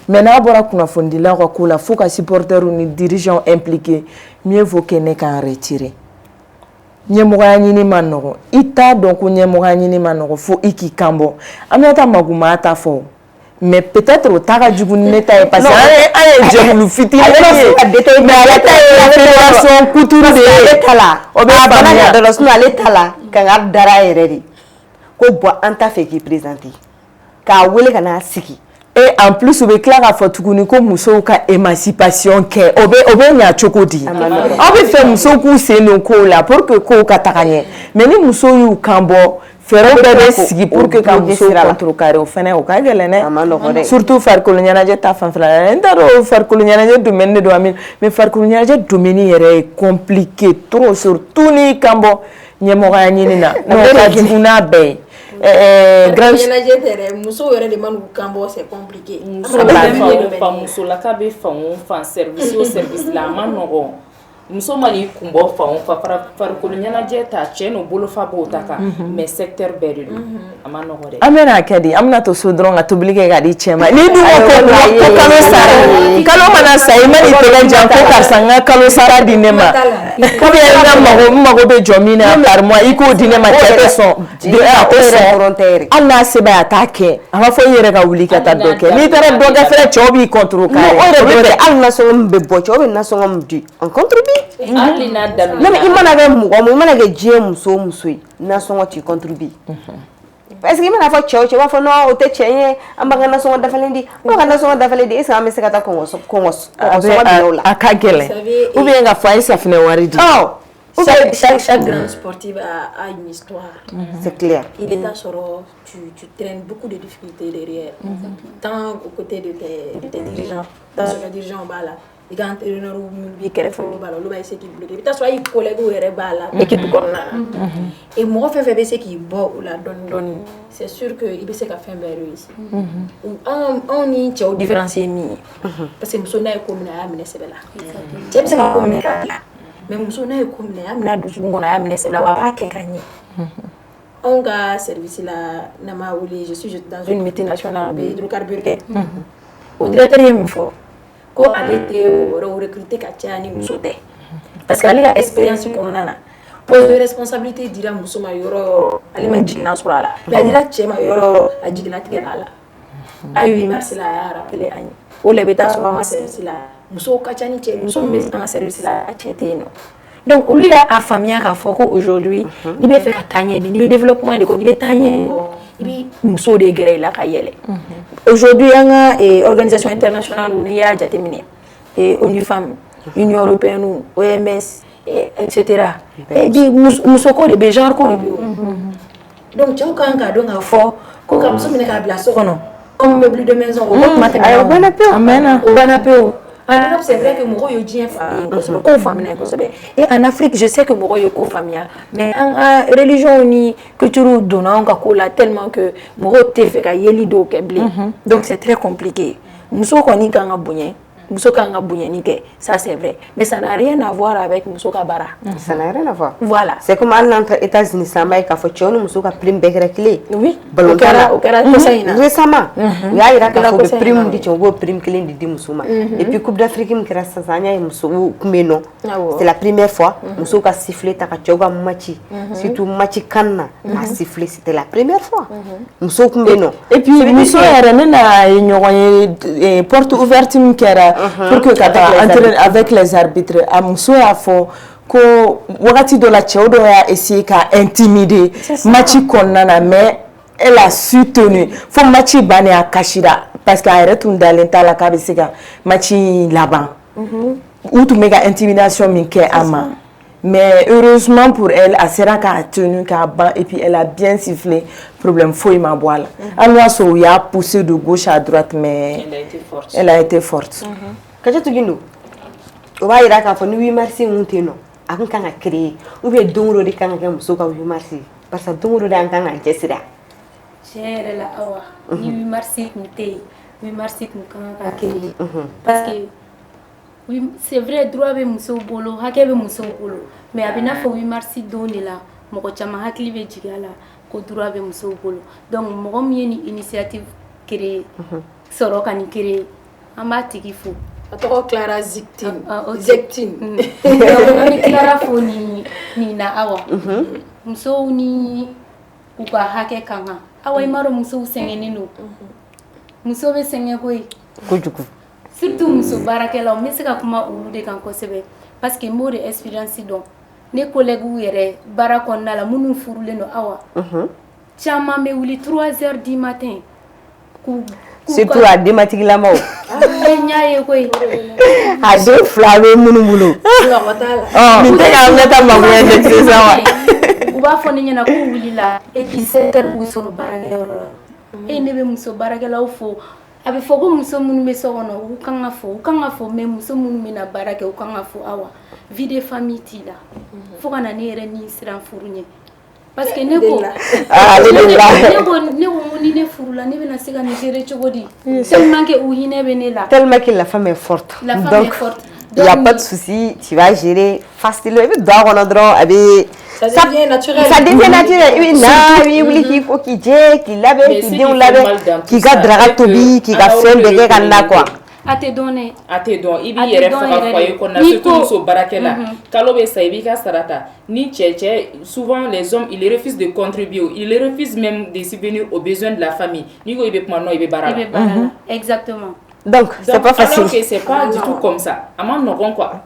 mais n'a bɔra kunnafonidilaw ka ko la fo ka supporters ni dirigeants impliqués, mieux vaut que ne k'an retirer. Ɲɛmɔgɔya ɲini ma nɔgɔn, i t'a dɔn ko ɲɛmɔgɔya ɲini ma nɔgɔn fo i k'i kan bɔ. Aminata Magu ta fɔ, mais peut-être o ta ka jugu ni ne ta ye, parce que an ye jɛkulu fitinin ye, mais ale ta ye fédération couture de ye. Ale ta la, o bɛ a bana faamuya. ka dɔ la, sinon ale ta la, kangari dara a yɛrɛ de ko bon, an t'a fɛ k'i présenter, k'a wele ka n'a sigi. Et en plus, u bɛ tila k'a fɔ tuguni ko musow ka émancipation kɛ, o bɛ ɲa cogo di? Aw bɛ fɛ musow k'u sen don kow la pour que kow ka taga ɲɛ, mais ni musow y'u kan bɔ, fɛɛrɛw bɛɛ bɛ sigi pour que ka musow contrecarrer. O fɛnɛ, o ka gɛlɛn dɛ. A ma nɔgɔn dɛ. Surtout farikolo ɲɛnajɛ ta fanfɛla la. N t'a dɔn farikolo ɲɛnajɛ domaine de don, mais farikolo ɲɛnajɛ domaine yɛrɛ ye compliqué trop, surtout n'i kan bɔ ɲɛmɔgɔya ɲini na, n'o ka jugu n'a bɛɛ ye. Grand ɲɛnajɛ tɛ dɛ, musow yɛrɛ de man'u kan bɔ, c'est compliqué. Muso bɛ fan o fan, musolaka bɛ fan o fan, service o service la, a ma nɔgɔn. Muso man'i kun bɔ fan o fan, farikolo ɲɛnajɛ ta, cɛ n'o bolofa b'o ta kan, mais secteur bɛɛ de don, a ma nɔgɔn dɛ. An bɛna kɛ di? An bɛna to so dɔrɔn ka tobili kɛ k'a di cɛ ma. N'i dun ko kalo sara, kalo mana sa, i man'i tɛgɛ jan ko karisa, n ka kalo sara di ne ma, ou bien n ka mago, n mago bɛ jɔ min na par mois, i k'o di ne ma, cɛ tɛ sɔn. A tɛ sɔn, hali n'a se b'a ye, a t'a kɛ. A b'a fɔ i yɛrɛ ka wuli ka taa dɔ kɛ. N'i taara dɔ kɛ fɛnɛ, cɛw b'i contrecarrer. O yɛrɛ bɛ, hali nasɔngɔ min bɛ bɔ, cɛw bɛ nasɔngɔ min di en contribue. Hali n'a daminɛ. Non, mais i mana kɛ mɔgɔ mun, i mana kɛ diɲɛ muso o muso ye, nasɔngɔ t'i contribue, parce que i mana fɔ cɛ o cɛ, b'a fɔ non, o tɛ tiɲɛ ye, an b'an ka nasɔngɔ dafalen di, an b'an ka nasɔngɔ dafalen di. Est ce que an bɛ se ka taa kɔngɔ kɔngɔ minɛ o la? A ka gɛlɛn, ou bien ka fɔ a ye safunɛ wari di. Chaque grande sportive a une histoire. C'est clair. Il est sɔrɔ, tu traînes beaucoup de difficultés derrière. Tant aux côtés de tes dirigeants, dans ce dirigeant b'a la, i ka entraîneur minnu b'i kɛrɛfɛ, olu b'a la, olu b'a essayer k'i bloquer. I bɛ taa sɔrɔ hali collègues yɛrɛ b'a la équipe kɔnɔna na. Et mɔgɔ fɛn fɛn bɛ se k'i bɔ o la dɔɔni dɔɔni, c'est sûr que i bɛ se ka fɛn bɛɛ réussir. Anw ni cɛw différence ye min ye, parce que muso n'a ye ko minɛ, a y'a minɛ sɛbɛ la. Cɛ bɛ se ka ko minɛ k'a bila, mais muso n'a ye ko minɛ, a y'a minɛ a dusukun kɔnɔ, a y'a minɛ sɛbɛ la, wa a b'a kɛ ka ɲɛ. Anw ka service la, n'an b'a wele, je suis dans une multinationale, a bɛ hydrocarbure kɛ. O directeur ye mun fɔ? Ko ale tɛ wɛrɛw recruter ka caya ni muso tɛ, parce que ale ka expérience kɔnɔna na, poste de responsabilité dira muso ma yɔrɔ o yɔrɔ, ale ma jiginna sɔrɔ a la, mais a dira cɛ ma yɔrɔ o yɔrɔ, a jiginnatigɛ b'a la. A ye 8 mars la, a y'a rappelé an ye. O la, i bɛ taa sɔrɔ an ka service la, musow ka ca ni cɛ. Muso min bɛ an ka service la, a cɛ tɛ yen nɔ. Donc olu y'a faamuya k'a fɔ ko aujourd'hui, n'i bɛ fɛ ka taa ɲɛ bi, n'i bɛ développement de kɔ, n'i bɛ taa ɲɛ, i bɛ musow de gɛrɛ i la ka yɛlɛ. Aujourd'hui, an ka organisation internationale, n'i y'a jateminɛ, ONU Femmes, Union européenne, OMS, etc., bi muso ko de bɛ, genre ko de bɛ yen. Donc cɛw kan k'a dɔn k'a fɔ ko ka muso minɛ k'a bila so kɔnɔ comme meuble de maison, o kuma tɛmɛna. O banna pewu. A mɛnna. O banna pewu. En Europe, c'est vrai que mɔgɔw ye diɲɛ faamuya kosɛbɛ, kow faamuya kosɛbɛ. Et en Afrique, je sais que mɔgɔw ye ko faamuya, mais an ka religion ni culture donna anw ka ko la tellement que mɔgɔw tɛ fɛ ka yeli dɔw kɛ bilen. Donc c'est très compliqué. Muso kɔni kan ka bonya, muso kan ka bonyani kɛ, ça c'est vrai, mais ça n'a rien à voir avec muso ka baara. Ça n'a rien à voir. Voilà. C'est comme hali n'an taara États-Unis sisan, an b'a ye k'a fɔ cɛw ni musow ka prime bɛɛ kɛra kelen ye. Oui, o Ballon kɛra, o kɛra kɔsa in na. Récemment, u y'a yira k'a kɛra fɔ u bɛ kɔsa in prime na. di cɛw, u b'o prime kelen de di muso ma. Et puis Coupe d'Afrique min kɛra sisan, an y'a ye musow tun bɛ yen nɔ. C'est la première fois musow ka sifflet ta ka cɛw ka match, surtout match CAN na, k'a siffler, c'était la première fois. Musow tun bɛ yen nɔ. Et puis muso yɛrɛ, ne n'a ye ɲɔgɔn ye porte ouverte min kɛra pour que ka taa entraîner avec les arbitres, a muso y'a fɔ ko wagati dɔ la, cɛw dɔ y'a essayer ka intimider match kɔnɔna na, mais Elle a su tenir fo match bannen, a kasira parce que a yɛrɛ tun dalen t'a la k'a bɛ se ka match in laban. U tun bɛ ka intimidation min kɛ a ma. Mais heureusement pour elle, a sera k'a tenu k'a ban et puis elle a bien sifflé, problème foyi ma bɔ a la. Hali n'o y'a sɔrɔ u y'a poussé de gauche à droite, mais elle a été forte. Elle a été forte. Kajatu Gindo, o b'a yira k'a fɔ ni 8 mars mun tɛ yen nɔ, a kun kan ka créer ou bien don o don de kan ka kɛ muso ka 8 mars ye, parce que don o don de an kan ka cɛsiri. Tiɲɛ yɛrɛ la, Awa, ni 8 mars tun tɛ yen, 8 mars tun kan ka créer, parce que oui, c'est vrai, droit bɛ musow bolo, hakɛ bɛ musow bolo, mais a bɛ n'a fɔ 8 mars don de la mɔgɔ caman hakili bɛ jigin a la ko droit bɛ musow bolo. Donc mɔgɔ min ye nin initiative créer, sɔrɔ ka nin créer, an b'a tigi fo. A tɔgɔ Clara Zetkin. Ah, ok. Zetkin. Donc an bɛ Clara fo nin na, Awa. Musow ni u ka hakɛ ka kan, Awa. I m'a dɔn, musow sɛgɛnnen don, muso bɛ sɛgɛn koyi. Kojugu. Surtout muso baarakɛlaw, n bɛ se ka kuma olu de kan kosɛbɛ parce que n b'o de expérience dɔn. Ne collègues yɛrɛ baara kɔnɔna la, minnu furulen don, Awa, caman bɛ wuli 3 heures du matin k'u Surtout a denbatigilamaw. E ɲa ye koyi. A den fila bɛ minnu bolo. Nɔgɔ t'a la. Nin tɛ k'an bɛ taa magoya jate sisan wa? U b'a fɔ ne ɲɛna k'u wulila et puis 7 heures k'u sɔrɔ baarakɛyɔrɔ la. E, ne bɛ muso baarakɛlaw fo. A bɛ fɔ ko muso minnu bɛ so kɔnɔ, u kan ka fo, u kan ka fo, mais muso minnu bɛ na baara kɛ, u kan ka fo. Awa, vie de famille t'i la fo ka na ne yɛrɛ ni siran furu ɲɛ, parce que ne ko Ah, ale de la. Ne ko n ko ni ne furula, ne bɛna se ka nin gérer cogo di, tellement que u hinɛ bɛ ne la. Tellement que la femme est forte. La femme Donc, est forte. il n'y a Donc, pas de souci, tu vas gérer facilement. I bɛ don a kɔnɔ dɔrɔn, a bɛ Ça devient naturel. Ça devient naturel. I bɛ na, i bɛ wuli k'i ko, k'i jɛ, k'i labɛn, k'i denw labɛn, k'i ka daraka tobi, k'i ka fɛn bɛɛ kɛ ka na quoi. A tɛ dɔn dɛ. A tɛ dɔn. I b'i yɛrɛ faga foyer kɔnɔna, surtout muso baarakɛla. Kalo bɛ sa, i b'i ka sara ta ni cɛ. Souvent les hommes, ils refusent de contribuer, ils refusent même de subvenir aux besoins de la famille. N'i ko i bɛ kuma, non, i bɛ baara la. I bɛ baara la, exactement. Donc c'est pas facile. Alors que c'est pas du tout comme ça, a ma nɔgɔn quoi.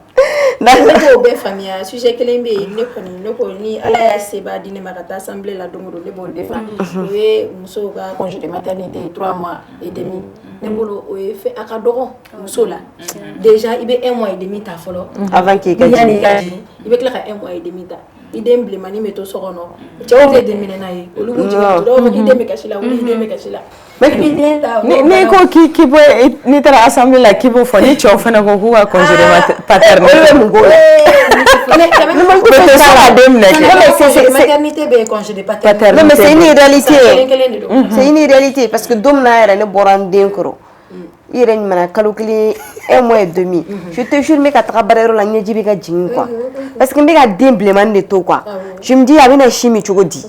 Ne k'o bɛɛ faamuya. Sujet kelen bɛ yen, ne kɔni, ne ko ni Ala y'a seba di ne ma ka taa assemblée la don o don, ne b'o défend. O ye musow ka congé de maternité, 3 mois et demi. Ne bolo, o ye fɛn a ka dɔgɔ muso la. Déjà i bɛ 1 mois et demi ta fɔlɔ avant k'i ka yanni i ka jigin, i bɛ tila ka 1 mois et demi ta. I den bilenmanin bɛ to so kɔnɔ, cɛw tɛ den minɛ n'a ye, olu b'u jigin, dɔw b'a fɔ k'i den bɛ kasi la, wuli, i den bɛ kasi la. N'i ko k'i bɔ, n'i taara assemblée la k'i b'o fɔ, ni cɛw fana ko k'u ka congé de paternité, olu bɛ mun k'o la? U tɛ se ka den minɛ kɛ. Maternité bɛ congé de paternité. Non, mais c'est une réalité. Kelen kelen de don. C'est une réalité, parce que don min na yɛrɛ ne bɔra n den kɔrɔ, i yɛrɛ ɲuman kalo kelen, un mois et demi, je te jure, n bɛ ka taga baarayɔrɔ la, ɲɛji bɛ ka jigin quoi, parce que n bɛ ka den bilenmanin de to quoi. Je me dis, a bɛna sin min cogo di,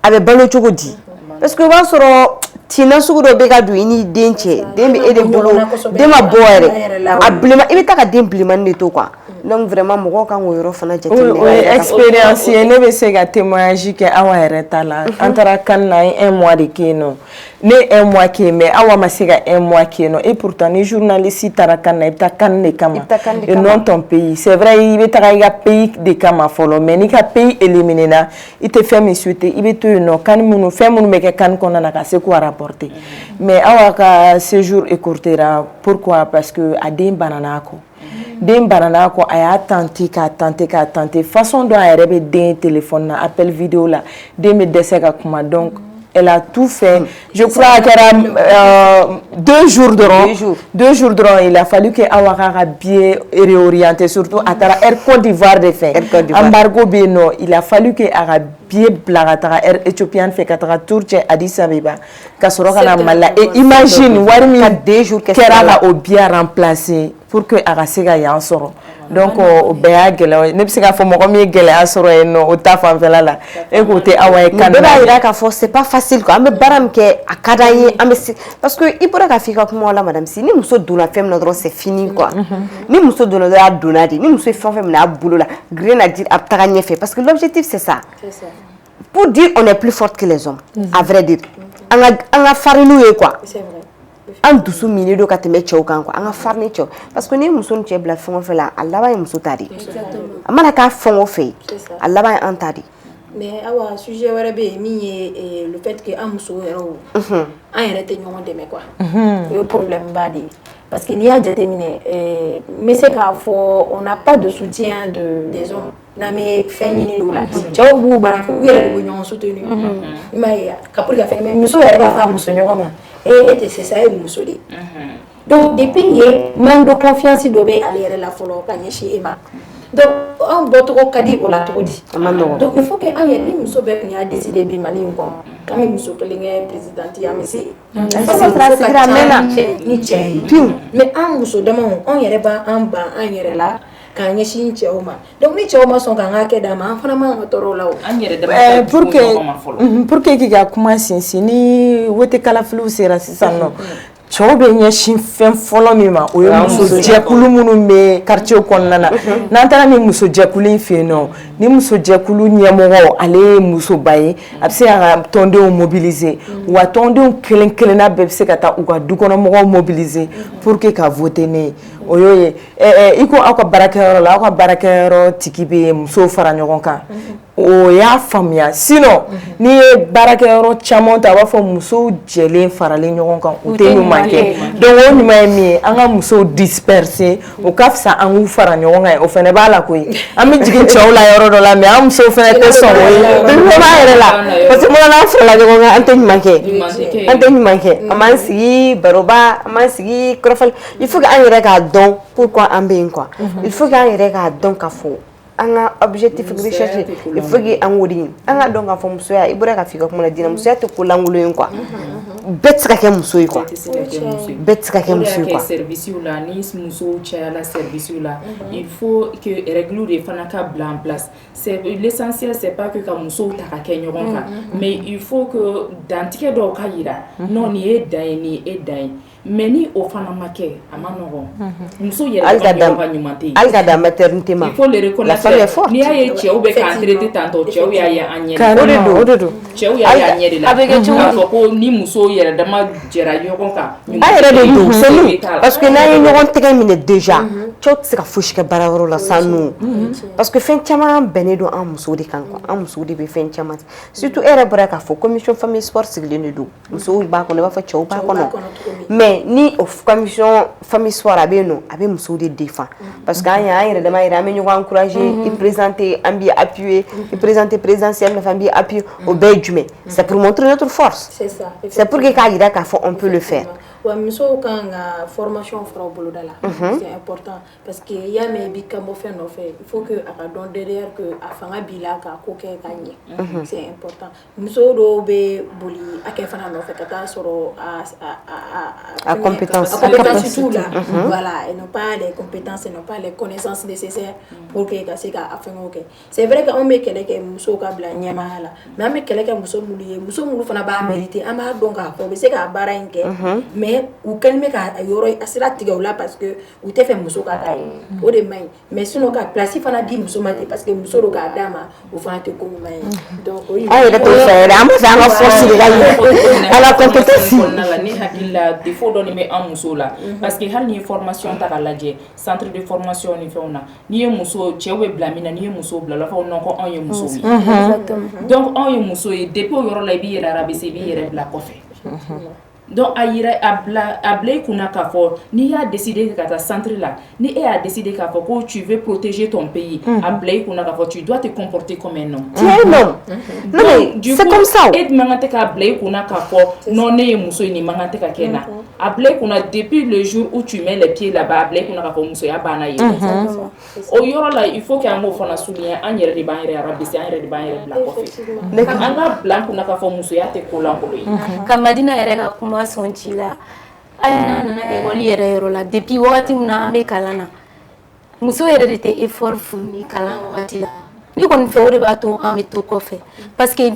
a bɛ balo cogo di? Parce que o b'a sɔrɔ tin sugu dɔ bɛ ka don i ni den cɛ, den bɛ e de bolo, den ma bɔ yɛrɛ, a bilenman, i bɛ taa ka den bilenmanin de to quoi. Donc vraiment, mɔgɔw kan k'o yɔrɔ fana jateminɛ. O ye expérience ye, ne bɛ se ka témoignage kɛ Awa yɛrɛ ta la. An taara CAN na, an ye un mois de kɛ yen nɔ. Ne ye un mois kɛ yen, mais Awa ma se ka un mois kɛ yen nɔ. Et pourtant, ni journaliste taara CAN na, i bɛ taa CAN de kama et non ton pays. C'est vrai, i bɛ taga i ka pays de kama fɔlɔ, mais n'i ka pays éliminé na, i tɛ fɛn min souhaiter, i bɛ to yen nɔ, CAN minnu, fɛn minnu bɛ kɛ CAN kɔnɔna na, ka se k'u rapporter. Mais Awa ka séjour écourtera. Pourquoi? Parce que a den banana kɔ, den banana kɔ. A y'a tenté k'a tenté k'a tenté façon dɔ, a yɛrɛ bɛ den téléphone na, appel vidéo la, den bɛ dɛsɛ ka kuma. Donc elle a tout fait. Je crois a kɛra 2 jours dɔrɔn, 2 jours dɔrɔn, il a fallu que Awa k'a ka billet réorienté. Surtout a taara Air Côte d'Ivoire de fɛ, embargo bɛ yen nɔ. Il a fallu que a ka billet bila ka taga Air Éthiopienne fɛ, ka taga tour cɛ Addis Abeba, ka sɔrɔ ka na Mali la. Et imagine wari min kɛra ka o billet remplacer pour que a ka se ka yan sɔrɔ. Donc o bɛɛ y'a gɛlɛya ye. Ne bɛ se k'a fɔ mɔgɔ min ye gɛlɛya sɔrɔ yen nɔ, o ta fanfɛla la, e k'o tɛ Awa ye kan. Nin bɛɛ b'a jira k'a fɔ c'est pas facile quoi. An bɛ baara min kɛ, a ka d'an ye, an bɛ se, parce que i bɔra k'a fɔ i ka kuma la, madame Si, ni muso donna fɛn min na dɔrɔn, c'est fini quoi. Ni muso donna dɔrɔn, a donna de. Ni muso ye fɛn o fɛn minɛ a bolo la, rien à dire, a bɛ taga ɲɛfɛ, parce que l'objectif, c'est ça, pour dire on est plus forte que les hommes. À vrai dire, an ka farin n'u ye quoi. An dusu minnen don ka tɛmɛ cɛw kan quoi. An ka farin ni cɛw, parce que ni ye muso ni cɛ bila fɛn o fɛn la, a laban ye muso ta de ye. A mana k'a fɛn o fɛn ye, a laban ye an ta de ye. Mais Awa, sujet wɛrɛ bɛ yen min ye le fait que an musow yɛrɛw, an yɛrɛ tɛ ɲɔgɔn dɛmɛ quoi. O ye problème ba de ye, parce que n'i y'a jateminɛ, n bɛ se k'a fɔ on n'a pas de soutien des hommes. N'an bɛ fɛn ɲini o la, cɛw b'u bara, u yɛrɛ de bɛ ɲɔgɔn soutenir, i m'a ye, ka pour que ka fɛn. Mais muso yɛrɛ b'a fɔ a muso ɲɔgɔn ma: e e tɛ se sa, e ye muso de ye. Donc depuis yen, manque de confiance dɔ bɛ ale yɛrɛ la fɔlɔ ka ɲɛsin e ma. Donc anw bɔcogo ka di o la cogo di? A ma nɔgɔn. Donc il faut que an yɛrɛ, ni muso bɛɛ tun y'a décider bi Mali in kɔnɔ k'an bɛ muso kelen kɛ présidente ye, an bɛ se. Muso ka ca ni cɛ ye, mais an muso damaw, anw yɛrɛ b'an ban an yɛrɛ la k'an ɲɛsin cɛw ma. Donc ni cɛw ma sɔn k'an ka hakɛ d'an ma, an fana man ka tɔɔrɔ o la o. An yɛrɛ dama ka pour jugu que ɲɔgɔn ma fɔlɔ. Pour que k'i ka kuma sinsin, ni wote kalafiliw sera sisan nɔ, cɛw bɛ ɲɛsin fɛn fɔlɔ min ma, o ye muso jɛkulu minnu bɛ quartier kɔnɔna na. N'an taara ni muso jɛkulu in fɛ yen nɔ, ni muso jɛkulu ɲɛmɔgɔ, ale ye musoba ye, a bɛ se k'a ka tɔndenw mobiliser, wa tɔndenw kelen kelenna bɛɛ bɛ se ka taa u ka dukɔnɔmɔgɔw mobiliser pour que ka voter. Ne ye o y'o ye. I ko aw ka baarakɛyɔrɔ la, aw ka baarakɛyɔrɔ tigi bɛ musow fara ɲɔgɔn kan, o y'a faamuya. Sinon n'i ye baarakɛyɔrɔ caman ta, a b'a fɔ musow jɛlen faralen ɲɔgɔn kan, u tɛ ɲuman kɛ. Donc o ɲuman ye min ye, an ka musow disperser, o ka fisa an k'u fara ɲɔgɔn kan. O fana b'a la koyi, an bɛ jigin cɛw la yɔrɔ dɔ la, mais an musow fana tɛ sɔn o ye. O b'a yɛrɛ la, parce que mun n'an farala ɲɔgɔn kan, an tɛ ɲuman kɛ, an tɛ ɲuman kɛ. An b'an sigi baroba, an b'an sigi kɔrɔfɔli. Il faut que an yɛrɛ k'a dɔn pourquoi an bɛ yen quoi. Il faut que an yɛrɛ k'a dɔn k'a fɔ an ka objectif recherche, il faut que an k'o de ɲini. An ka dɔn k'a fɔ musoya, i bɔra ka f'i ka kuma la, Dina, musoya tɛ ko lankolon ye quoi. Bɛɛ tɛ se ka kɛ muso ye quoi, bɛɛ tɛ se ka kɛ muso ye quoi. Service la, ni musow cayala service la, il faut que règle de fana ka bila en place. C'est l'essentiel, c'est pas que ka musow ta ka kɛ ɲɔgɔn kan, mais il faut que dantigɛ dɔw ka yira: non, nin ye dan ye, nin ye e dan ye. Mais ni o fana ma kɛ, a ma nɔgɔn. Muso yɛrɛ Hali ka ka ɲɔgɔn ka ɲuman tɛ yen. Hali ka dan maternité ma. Il faut le reconnaître. La femme est forte. N'i y'a ye cɛw bɛ k'an traiter tantôt, cɛw y'a ye an ɲɛ de. O de don, o de don. Cɛw y'a ye an ɲɛ de la. A bɛ kɛ cogo k'a di? fɔ ko ni muso yɛrɛ dama jɛra ɲɔgɔn kan. An yɛrɛ de don, c'est nous, t'a la. Parce que n'an ye ɲɔgɔn tɛgɛ minɛ déjà, cɛw tɛ se ka fosi kɛ baarayɔrɔ la sans nous, parce que fɛn caman bɛnnen don an musow de kan quoi. An musow de bɛ fɛn caman, surtout e yɛrɛ bɔra k'a fɔ commission famille sport sigilen de don, musow b'a kɔnɔ i b'a fɔ cɛw b'a kɔnɔ. Mais ni o commission famille sport a bɛ yen nɔ, a bɛ musow de défend, parce que an y'an yɛrɛ dama yɛrɛ, an bɛ ɲɔgɔn encourager. I présenter, an b'i appuyer, i présenter présidentielle nɔfɛ, an b'i appuyer. O bɛɛ ye jumɛn? C'est pour montrer notre force. C'est ça. C'est pour que k'a jira k'a fɔ on peut le faire. Wa musow kan ka formation fara u boloda la, c'est important, parce que i y'a mɛn i b'i kan bɔ fɛn nɔfɛ, il faut que a ka dɔn derrière que a fanga b'i la k'a ko kɛ ka ɲɛ. C'est important. Musow dɔw bɛ boli hakɛ fana nɔfɛ ka taa sɔrɔ a A compétence. A compétence t'u la. Voilà, elles n'ont pas les compétences, elles n'ont pas les connaissances nécessaires pour que ka se ka a fɛngɛw kɛ. C'est vrai que anw bɛ kɛlɛ kɛ musow ka bila ɲɛmaaya la, mais an bɛ kɛlɛ kɛ muso minnu ye, muso minnu fana b'a mériter, an b'a dɔn k'a fɔ u bɛ se k'a baara in kɛ, mais u kɛlen bɛ ka yɔrɔ a sira tigɛ u la parce que u tɛ fɛ muso ka taa yen. O de man ɲi. Mais sinon ka place fana di muso ma ten parce que muso don k'a d'a ma, o fana tɛ ko ɲuman ye. Donc o An yɛrɛ t'o fɛ yɛrɛ, an b'a fɛ an ka force de ka yira, an ka compétence. Kɔnɔna la, ne hakili la, défaut dɔ de bɛ an musow la, parce que hali n'i ye formation ta k'a lajɛ, centre de formation ni fɛnw na, n'i ye muso, cɛw bɛ bila min na, n'i ye muso bila, u b'a fɔ non, ko anw ye musow ye. Donc anw ye muso ye, depuis o yɔrɔ la, i b'i yɛrɛ rabaisser, i b'i yɛrɛ bila kɔfɛ. Donc a yira, a bila i kunna k'a fɔ n'i y'a décider ka taa centre la, ni e y'a décider k'a fɔ ko tu veux protéger ton pays, a bila i kunna k'a fɔ tu dois te comporter comme un homme. Tu es un homme. Non mais Du c'est coup, comme ça. E man kan tɛ k'a bila i kunna k'a fɔ non, ne ye muso ye, nin man kan tɛ ka kɛ n na. A bila i kunna depuis le jour où tu mets les pieds là-bas, a bila i kunna k'a fɔ musoya banna yen. O yɔrɔ la, il faut que an k'o fana souligner. An yɛrɛ de b'an yɛrɛ rabaisser, an yɛrɛ de b'an yɛrɛ bila kɔfɛ. An ka bila an kunna k'a fɔ musoya tɛ ko lankolon ye. Ka Madina yɛrɛ ka kuma sɔn ci la, hali n'a nana ekɔli yɛrɛ yɔrɔ la, depuis wagati min na an bɛ kalan na, muso yɛrɛ de tɛ effort fourni kalan wagati la. Ne kɔni fɛ, o de b'a to an bɛ to kɔfɛ, parce que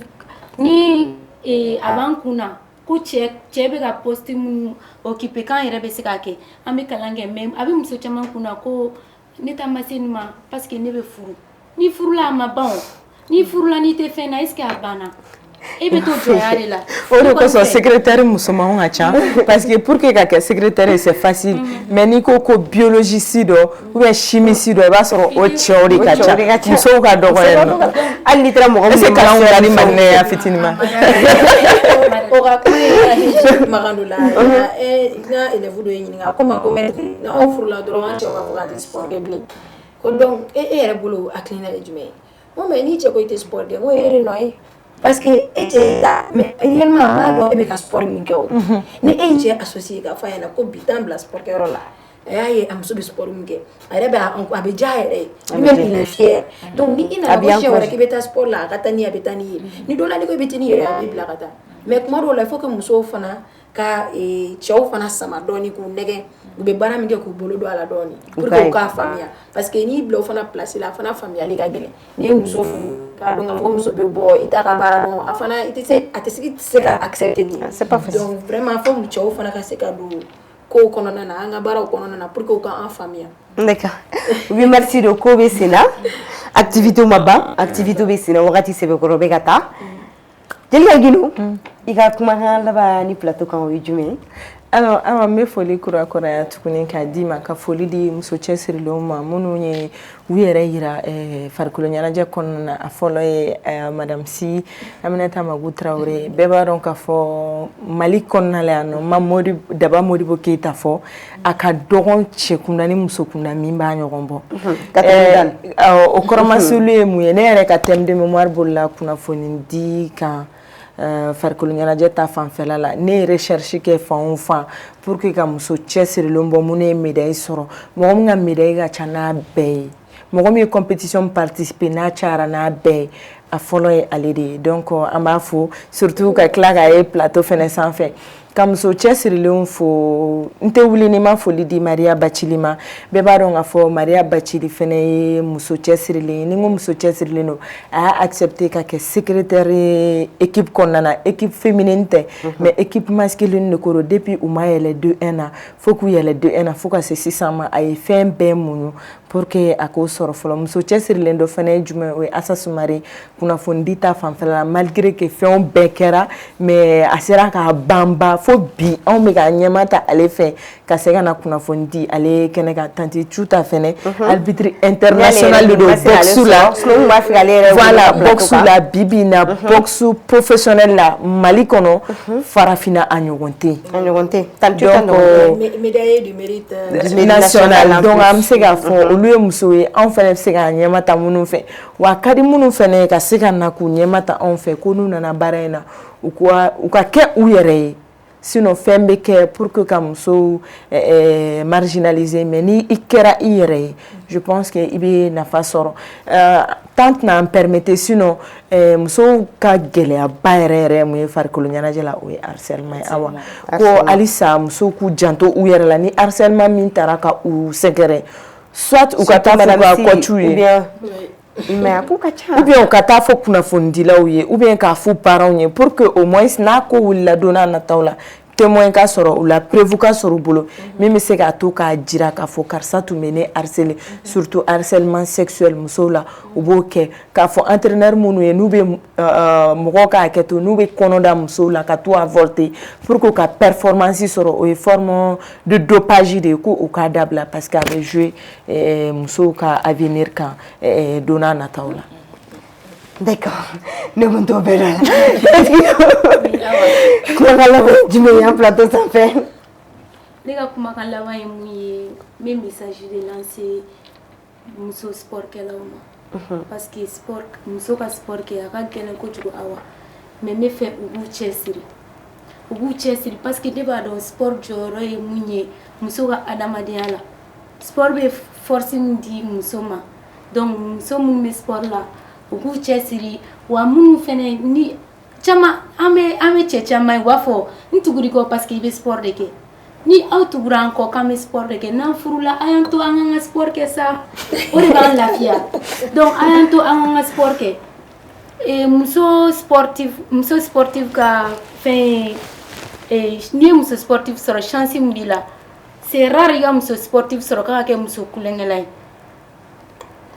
ni a b'an kun na ko cɛ cɛ bɛ ka poste minnu occuper, k'an yɛrɛ bɛ se k'a kɛ, an bɛ kalan kɛ. Mais a bɛ muso caman kun na ko ne ta ma se nin ma parce que ne bɛ furu. Ni furula, a ma ban o. Ni furula, n'i tɛ fɛn na, est ce que a banna? E bɛ to jɔnya de la. O de kosɔn secrétaire musomanw ka ca, parce que pour que ka kɛ secrétaire ye, c'est facile, mais n'i ko ko biologiste dɔ ou bien chimiste dɔ, i b'a sɔrɔ o cɛw de ka ca, musow ka dɔgɔ yen nɔ. Hali n'i taara mɔgɔ Est ce que kalan kɛra ni maninɛ fitinin ma? O ka kuma ye kumakan dɔ la, n ka élève dɔ ye ɲininka ko ma ko maître, n'anw furula dɔrɔn, an cɛw b'a fɔ k'an tɛ sport kɛ bilen. Ko donc e yɛrɛ bolo, hakilina ye jumɛn ye? N ko mais n'i cɛ ko i tɛ sport kɛ, n ko e de nɔ ye, parce que e cɛ y'i ta, mais réellement a b'a dɔn e bɛ ka sport min kɛ. O ni e y'i cɛ associé k'a fɔ a ɲɛna ko bi t'an bila sport kɛyɔrɔ la, a y'a ye a muso bɛ sport min kɛ, a yɛrɛ bɛ a bɛ diya a yɛrɛ ye, lui-même il est fier. Donc ni i nana ko siɲɛ wɛrɛ k'i bɛ taa sport la, a ka taa ni ye, a bɛ taa n'i ye. Ni don la n'i ko i bɛ taa n'i yɛrɛ ye, a b'i bila ka taa. Mais kuma dɔw la, il faut que musow fana ka cɛw fana sama dɔɔni, k'u nɛgɛ, u bɛ baara min kɛ, k'u bolo don a la dɔɔni pour que u k'a faamuya, parce que n'i bila o fana place la, a fana faamuyali ka gɛlɛn. N'i ye muso furu k'a dɔn k'a fɔ ko muso bɛ bɔ, i t'a ka baara dɔn, a fana i tɛ se, a tɛ se, i tɛ se ka accepter ten. C'est pas facile. Donc vraiment, fo cɛw fana ka se ka don kow kɔnɔna na, an ka baaraw kɔnɔna na, pour que u ka an faamuya. D'accord. Oui, merci de ko bɛ sen na, activité ma ban, activité bɛ sen na, wagati sɛbɛkɔrɔ bɛ ka taa. Jelika Gindo, i ka kumakan laban ni plateau kan, o ye jumɛn ye? Alors Awa, n bɛ foli kurakuraya tuguni k'a d'i ma, ka foli di muso cɛsirilenw ma minnu ye u yɛrɛ yira farikolo ɲɛnajɛ kɔnɔna na. A fɔlɔ ye madame Si Aminata Magu Tarawele. Bɛɛ b'a dɔn k'a fɔ Mali kɔnɔna la yan nɔ, ma Modi Daba Modibo Keyita fɔ, a ka dɔgɔn cɛ kunda ni muso kunda min b'a ɲɔgɔn bɔ. O kɔrɔmasulu ye mun ye? Ne yɛrɛ ka thème de mémoire bolila kunnafoni di kan farikolo ɲɛnajɛ ta fanfɛla la. Ne ye recherche kɛ fan o fan pour que ka muso cɛsirilen bɔ minnu ye médaille sɔrɔ, mɔgɔ min ka médaille ka ca n'a bɛɛ ye, mɔgɔ min ye compétition participer n'a cayara n'a bɛɛ ye, a fɔlɔ ye ale de ye. Donc an b'a fo, surtout ka tila k'a ye plateau fɛnɛ sanfɛ, ka muso cɛsirilenw fo. N tɛ wuli ni ma foli di Maria Bacili ma. Bɛɛ b'a dɔn k'a fɔ Maria Bacili fɛnɛ ye muso cɛsirilen ye. Ni n ko muso cɛsirilen don, a y'a accepté ka kɛ secrétaire ye équipe kɔnɔna na, équipe féminine tɛ, mais équipe masculine de ko don. Depuis u ma yɛlɛ 2-1 na fo k'u yɛlɛ 2-1 na, fo ka se sisan ma, a ye fɛn bɛɛ muɲu pour que a k'o sɔrɔ fɔlɔ. Muso cɛsirilen dɔ fɛnɛ ye jumɛn? O ye Asa Sumare, kunnafonidi ta fanfɛla la. Malgré que fɛnw bɛɛ kɛra, mais a sera k'a banba fo bi anw bɛ ka ɲɛma ta ale fɛ ka se ka na kunnafoni di ale kɛnɛ kan. Tanti Tuta fɛnɛ, arbitre international de don boxe la. Voilà, boxe la, bi bi in na, boxe professionnel la Mali kɔnɔ, farafinna, a ɲɔgɔn tɛ. A ɲɔgɔn tɛ. Tanti Tuta. Donc médaillé du mérite national. Donc an bɛ se k'a fɔ olu ye musow ye, anw fɛnɛ bɛ se k'an ɲɛma ta minnu fɛ. Wa a ka di minnu fɛnɛ ye ka se ka na k'u ɲɛma ta anw fɛ, ko n'u nana baara in na, u ka kɛ u yɛrɛ ye. Sinon fɛn bɛ kɛ pour que ka musow marginaliser, mais ni i kɛra i yɛrɛ ye, je pense que i bɛ nafa sɔrɔ. Temps tɛna an permettre, sinon musow ka gɛlɛyaba yɛrɛ yɛrɛ mun ye farikolo ɲɛnajɛ la? O ye harcèlement ye. Awa, ko halisa musow k'u janto u yɛrɛ la. Ni harcèlement min taara ka u sɛgɛrɛ, soit u ka taa fɔ u ka coach ye, Mais a ko ka ca. ou bien u ka taa fɔ kunnafonidilaw ye, ou bien k'a fɔ parents ye, pour que au moins n'a ko wulila don n'a nataw la, témoin ka sɔrɔ u la, preuve ka sɔrɔ u bolo min bɛ se k'a to k'a jira k'a fɔ karisa tun bɛ ne harceler. Surtout harcèlement sexuel musow la, u b'o kɛ. K'a fɔ entraîneur minnu ye, n'u bɛ mɔgɔw ka hakɛ to, n'u bɛ kɔnɔ da musow la ka to avorter pour que u ka performance sɔrɔ, o ye forme de dopage de ye, ko u k'a dabila, parce que a bɛ jouer musow ka avenir kan don n'a nataw la. D'accord. Ne kun t'o bɛɛ dɔn. Kumakan laban ye jumɛn ye an plateau sanfɛ? Ne ka kumakan laban ye mun ye? N bɛ message de lancer muso sport kɛlaw ma, parce que sport, muso ka sport kɛ, a ka gɛlɛn kojugu Awa, mais n bɛ fɛ u k'u cɛsiri, u k'u cɛsiri, parce que ne b'a dɔn sport jɔyɔrɔ ye mun ye muso ka adamadenya la. Sport bɛ force min di muso ma. Donc muso minnu bɛ sport la, u k'u cɛsiri. Wa minnu fɛnɛ ni caman, an bɛ cɛ caman ye, u b'a fɔ n tugur'i kɔ parce que i bɛ sport de kɛ. Ni aw tugura an kɔ k'an bɛ sport de kɛ, n'an furula, a y'an to an k'an ka sport kɛ sa, o de b'an lafiya. Donc a y'an to an k'an ka sport kɛ. Muso sportif ka fɛn ye, n'i ye muso sportif sɔrɔ, chance min b'i la, c'est rare i ka muso sportif sɔrɔ k'a ka kɛ muso kulonkɛla ye.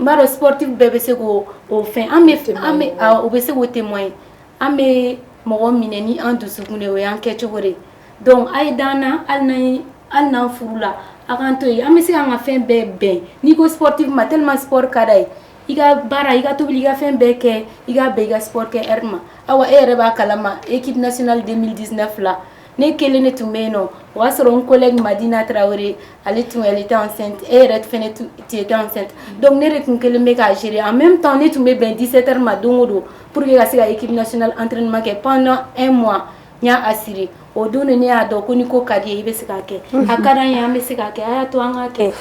N b'a dɔn sportif bɛɛ bɛ se k'o o fɛn, an bɛ o bɛ se k'o témoigner. An bɛ mɔgɔ minɛ ni an dusukun de, o y'an kɛcogo de. Donc a ye d'an na, hali n'an hali n'an furula, a k'an to yen, an bɛ se k'an ka fɛn bɛɛ bɛn. N'i ko sportif ma, tellement sport ka d'a ye, i ka baara, i ka tobili, i ka fɛn bɛɛ kɛ, i ka bɛn i ka sport kɛ heure ma. Awa, e yɛrɛ b'a kalama, équipe nationale 2019 la, ne kelen de tun bɛ yen nɔ. O y'a sɔrɔ n collègue Madina Traoré, ale tun, elle était enceinte, e yɛrɛ fɛnɛ, tu étais enceinte. Donc ne de tun kelen bɛ k'a gérer. En même temps, ne tun bɛ bɛn 17 heures ma don o don pour que ka se ka équipe nationale entraînement kɛ. Pendant un mois, n y'a assuré. O don de ne y'a dɔn ko ni ko ka di ye, i bɛ se k'a kɛ. A ka d'an ye, an bɛ se k'a kɛ, a y'a to an k'a kɛ.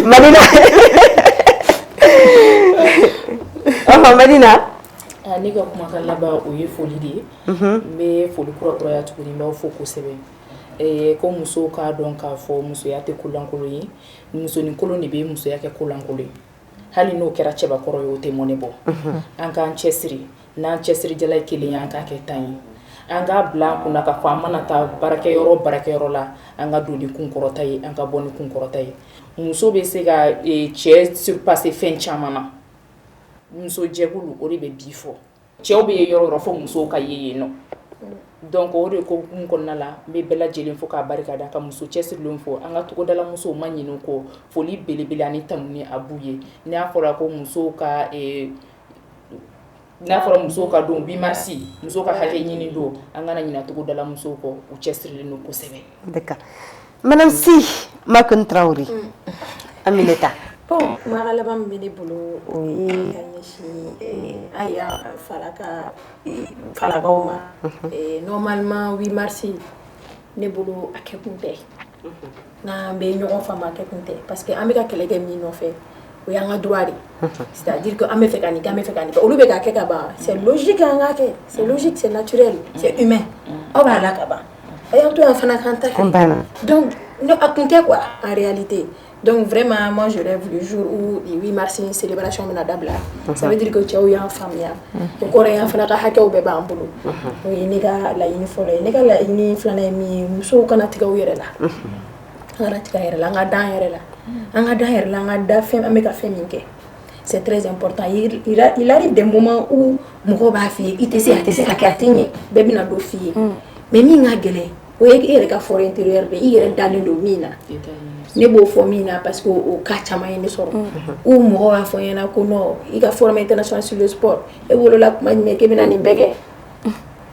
Madina, ɔhɔn, Madina. Ne ka kumakan laban, o ye foli de ye. N bɛ foli kurakuraya tuguni, n b'aw fo kosɛbɛ. Ko musow k'a dɔn k'a fɔ musoya tɛ kolankolon ye. Musonin kolon de bɛ musoya kɛ kolankolon ye. Hali n'o kɛra cɛbakɔrɔ ye, o tɛ mɔnɛ bɔ. An k'an cɛsiri, n'an cɛsirijala ye kelen ye, an k'a kɛ 10 ye. An k'a bila an kunna k'a fɔ an mana taa baarakɛyɔrɔ baarakɛyɔrɔ la, an ka don ni kunkɔrɔta ye, an ka bɔ ni kunkɔrɔta ye. Muso bɛ se ka cɛ surpasser fɛn caman na. Muso jɛkulu, o de bɛ bi fɔ. Cɛw bɛ ye yɔrɔ yɔrɔ, fo musow ka ye yen nɔ. Donc o de ko hukumu kɔnɔna la, n bɛ bɛɛ lajɛlen fo k'a barika da, ka muso cɛsirilenw fo, an ka togodala musow ma ɲinɛ u kɔ. Foli belebele ani tanuni a b'u ye. N'a fɔra musow ka don 8 mars, musow ka hakɛ ɲini don, an kana ɲinɛ togodala musow kɔ, u cɛsirilen don kosɛbɛ. D'accord. Madame Sy Makun Traoré, Aminata. Bon, kumakan laban min bɛ ne bolo, o ye ka ɲɛsin an ya falaka falakaw ma. Normalement, 8 mars, ne bolo, a kɛ kun tɛ. N'an bɛ ɲɔgɔn faamu, a kɛ kun tɛ, parce que an bɛ ka kɛlɛ kɛ min nɔfɛ, o y'an ka droit de. C'est à dire que an bɛ fɛ ka nin kɛ, an bɛ fɛ ka nin kɛ, olu bɛ ka kɛ ka ban, c'est logique an k'a kɛ, c'est logique, c'est naturel, c'est humain. Aw b'a la ka ban, a y'an to yan fana k'an ta kɛ. Donc a kun tɛ quoi, en réalité. Donc vraiment, moi je rêve le jour où le 8 mars célébration bɛna dabila. Ça veut dire que cɛw y'an faamuya, o kɔrɔ ye an fana ka hakɛw bɛɛ b'an bolo. O ye ne ka laɲini fɔlɔ ye. Ne ka laɲini filanan ye min ye, musow kana tigɛ u yɛrɛ la. An kana tigɛ an yɛrɛ la, an ka da an yɛrɛ la, an ka da an yɛrɛ la, an ka da fɛn an bɛ ka fɛn min kɛ. C'est très important. Il arrive des moments où mɔgɔw b'a f'i ye i tɛ se, a tɛ se ka kɛ, a tɛ ɲɛ, bɛɛ bɛna dɔ f'i ye. Mais min ka gɛlɛn, o ye e yɛrɛ ka fort intérieur de, i yɛrɛ dalen don min na. Ne b'o fɔ min na, parce que o cas caman ye ne sɔrɔ ou mɔgɔw b'a fɔ n ɲɛna ko non, i ka forum international sur le sport, e wolola tuma jumɛn k'e bɛna nin bɛɛ kɛ,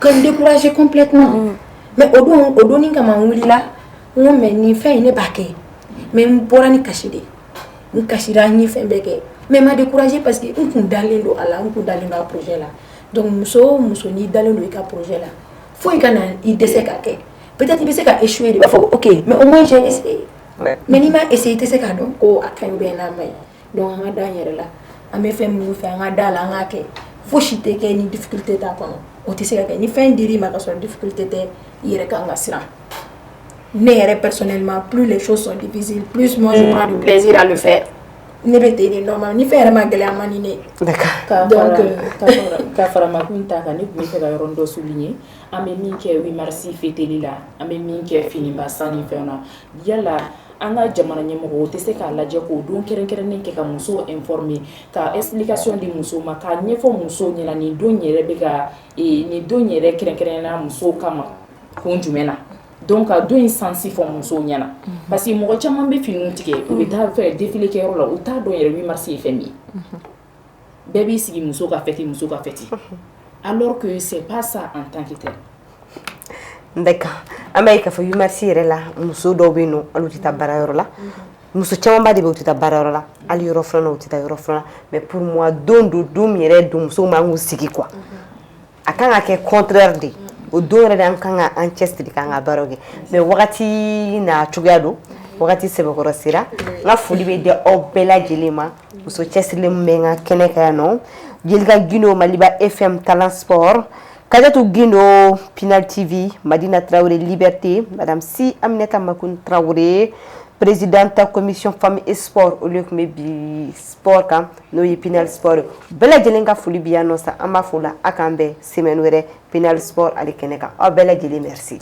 ka n décourager complètement. Mais o don, o donni kama, n wulila, n ko mais nin fɛn in, ne b'a kɛ. Mais n bɔra ni kasi de, n kasira, n ye fɛn bɛɛ kɛ, mais ma décourager, parce que n kun dalen don a la, n kun dalen don a projet la. Donc muso o muso, n'i dalen don i ka projet la, foyi ka na i dɛsɛ ka kɛ. Peut-être i bɛ se ka échouer de, i b'a fɔ ok, mais au moins j'ai essayé. Mais n'i ma essayé, i tɛ se k'a dɔn ko a ka ɲi ou bien n'a ma ɲi. Donc an ka da an yɛrɛ la, an bɛ fɛn minnu fɛ, an ka da la, an k'a kɛ. Fosi tɛ kɛ ni difficulté t'a kɔnɔ, o tɛ se ka kɛ. Ni fɛn dir'i ma ka sɔrɔ difficulté tɛ, i yɛrɛ kan ka siran. Ne yɛrɛ personnellement, plus les choses sont difficiles, plus moi je prends du plaisir à le faire. Ne bɛ ten de normal, ni fɛn yɛrɛ ma gɛlɛya, a man di ne ye. Donc ka fara Makun ta kan, ne tun bɛ fɛ ka yɔrɔnin dɔ souligner. An bɛ min kɛ 8 mars fêteli la, an bɛ min kɛ finiba san ni fɛnw na, yala an ka jamana ɲɛmɔgɔ, o tɛ se k'a lajɛ k'o don kɛrɛnkɛrɛnnen kɛ ka musow informer, ka explication di musow ma, k'a ɲɛfɔ musow ɲɛna nin don yɛrɛ bɛ ka nin don yɛrɛ kɛrɛnkɛrɛnnenya musow kama kun jumɛn na? Donc ka don in sens fɔ musow ɲɛna, parce que mɔgɔ caman bɛ finiw tigɛ, u bɛ taa fɛ défilé kɛyɔrɔ la, u t'a dɔn yɛrɛ 8 mars ye fɛn min ye. Bɛɛ b'i sigi muso ka fête, muso ka fête, alors que c'est pas ça en tant que tel. D'accord. An b'a ye k'a fɔ 8 mars yɛrɛ la, muso dɔw bɛ yen nɔ, hali u tɛ taa baarayɔrɔ la. Muso camanba de bɛ yen, u tɛ taa baarayɔrɔ la, hali yɔrɔ filanan, u tɛ taa yɔrɔ filanan. Mais pour moi, don don, don min yɛrɛ don musow man k'u sigi quoi, a kan ka kɛ contraire de. O don yɛrɛ de, an kan ka an cɛsiri k'an ka baaraw kɛ. Mais wagati n'a cogoya don, wagati sɛbɛkɔrɔ sera. N ka foli bɛ di aw bɛɛ lajɛlen ma, muso cɛsirilen min bɛ n ka kɛnɛ kan yan nɔ: Jelika Gindo, Maliba FM Talent Sport, Kadiatou Guindo, Pinal TV, Madina Traoré Liberté, Madame Sy Aminata Makoun Traoré, présidente commission femme et sport. Olu tun bɛ bi sport kan, n'o ye Pinal Sport. Bɛɛ lajɛlen ka foli bi yan nɔ sa. An b'a fɔ o la, a k'an bɛn semaine wɛrɛ Pinal Sport ale kɛnɛ kan. Aw bɛɛ lajɛlen, merci.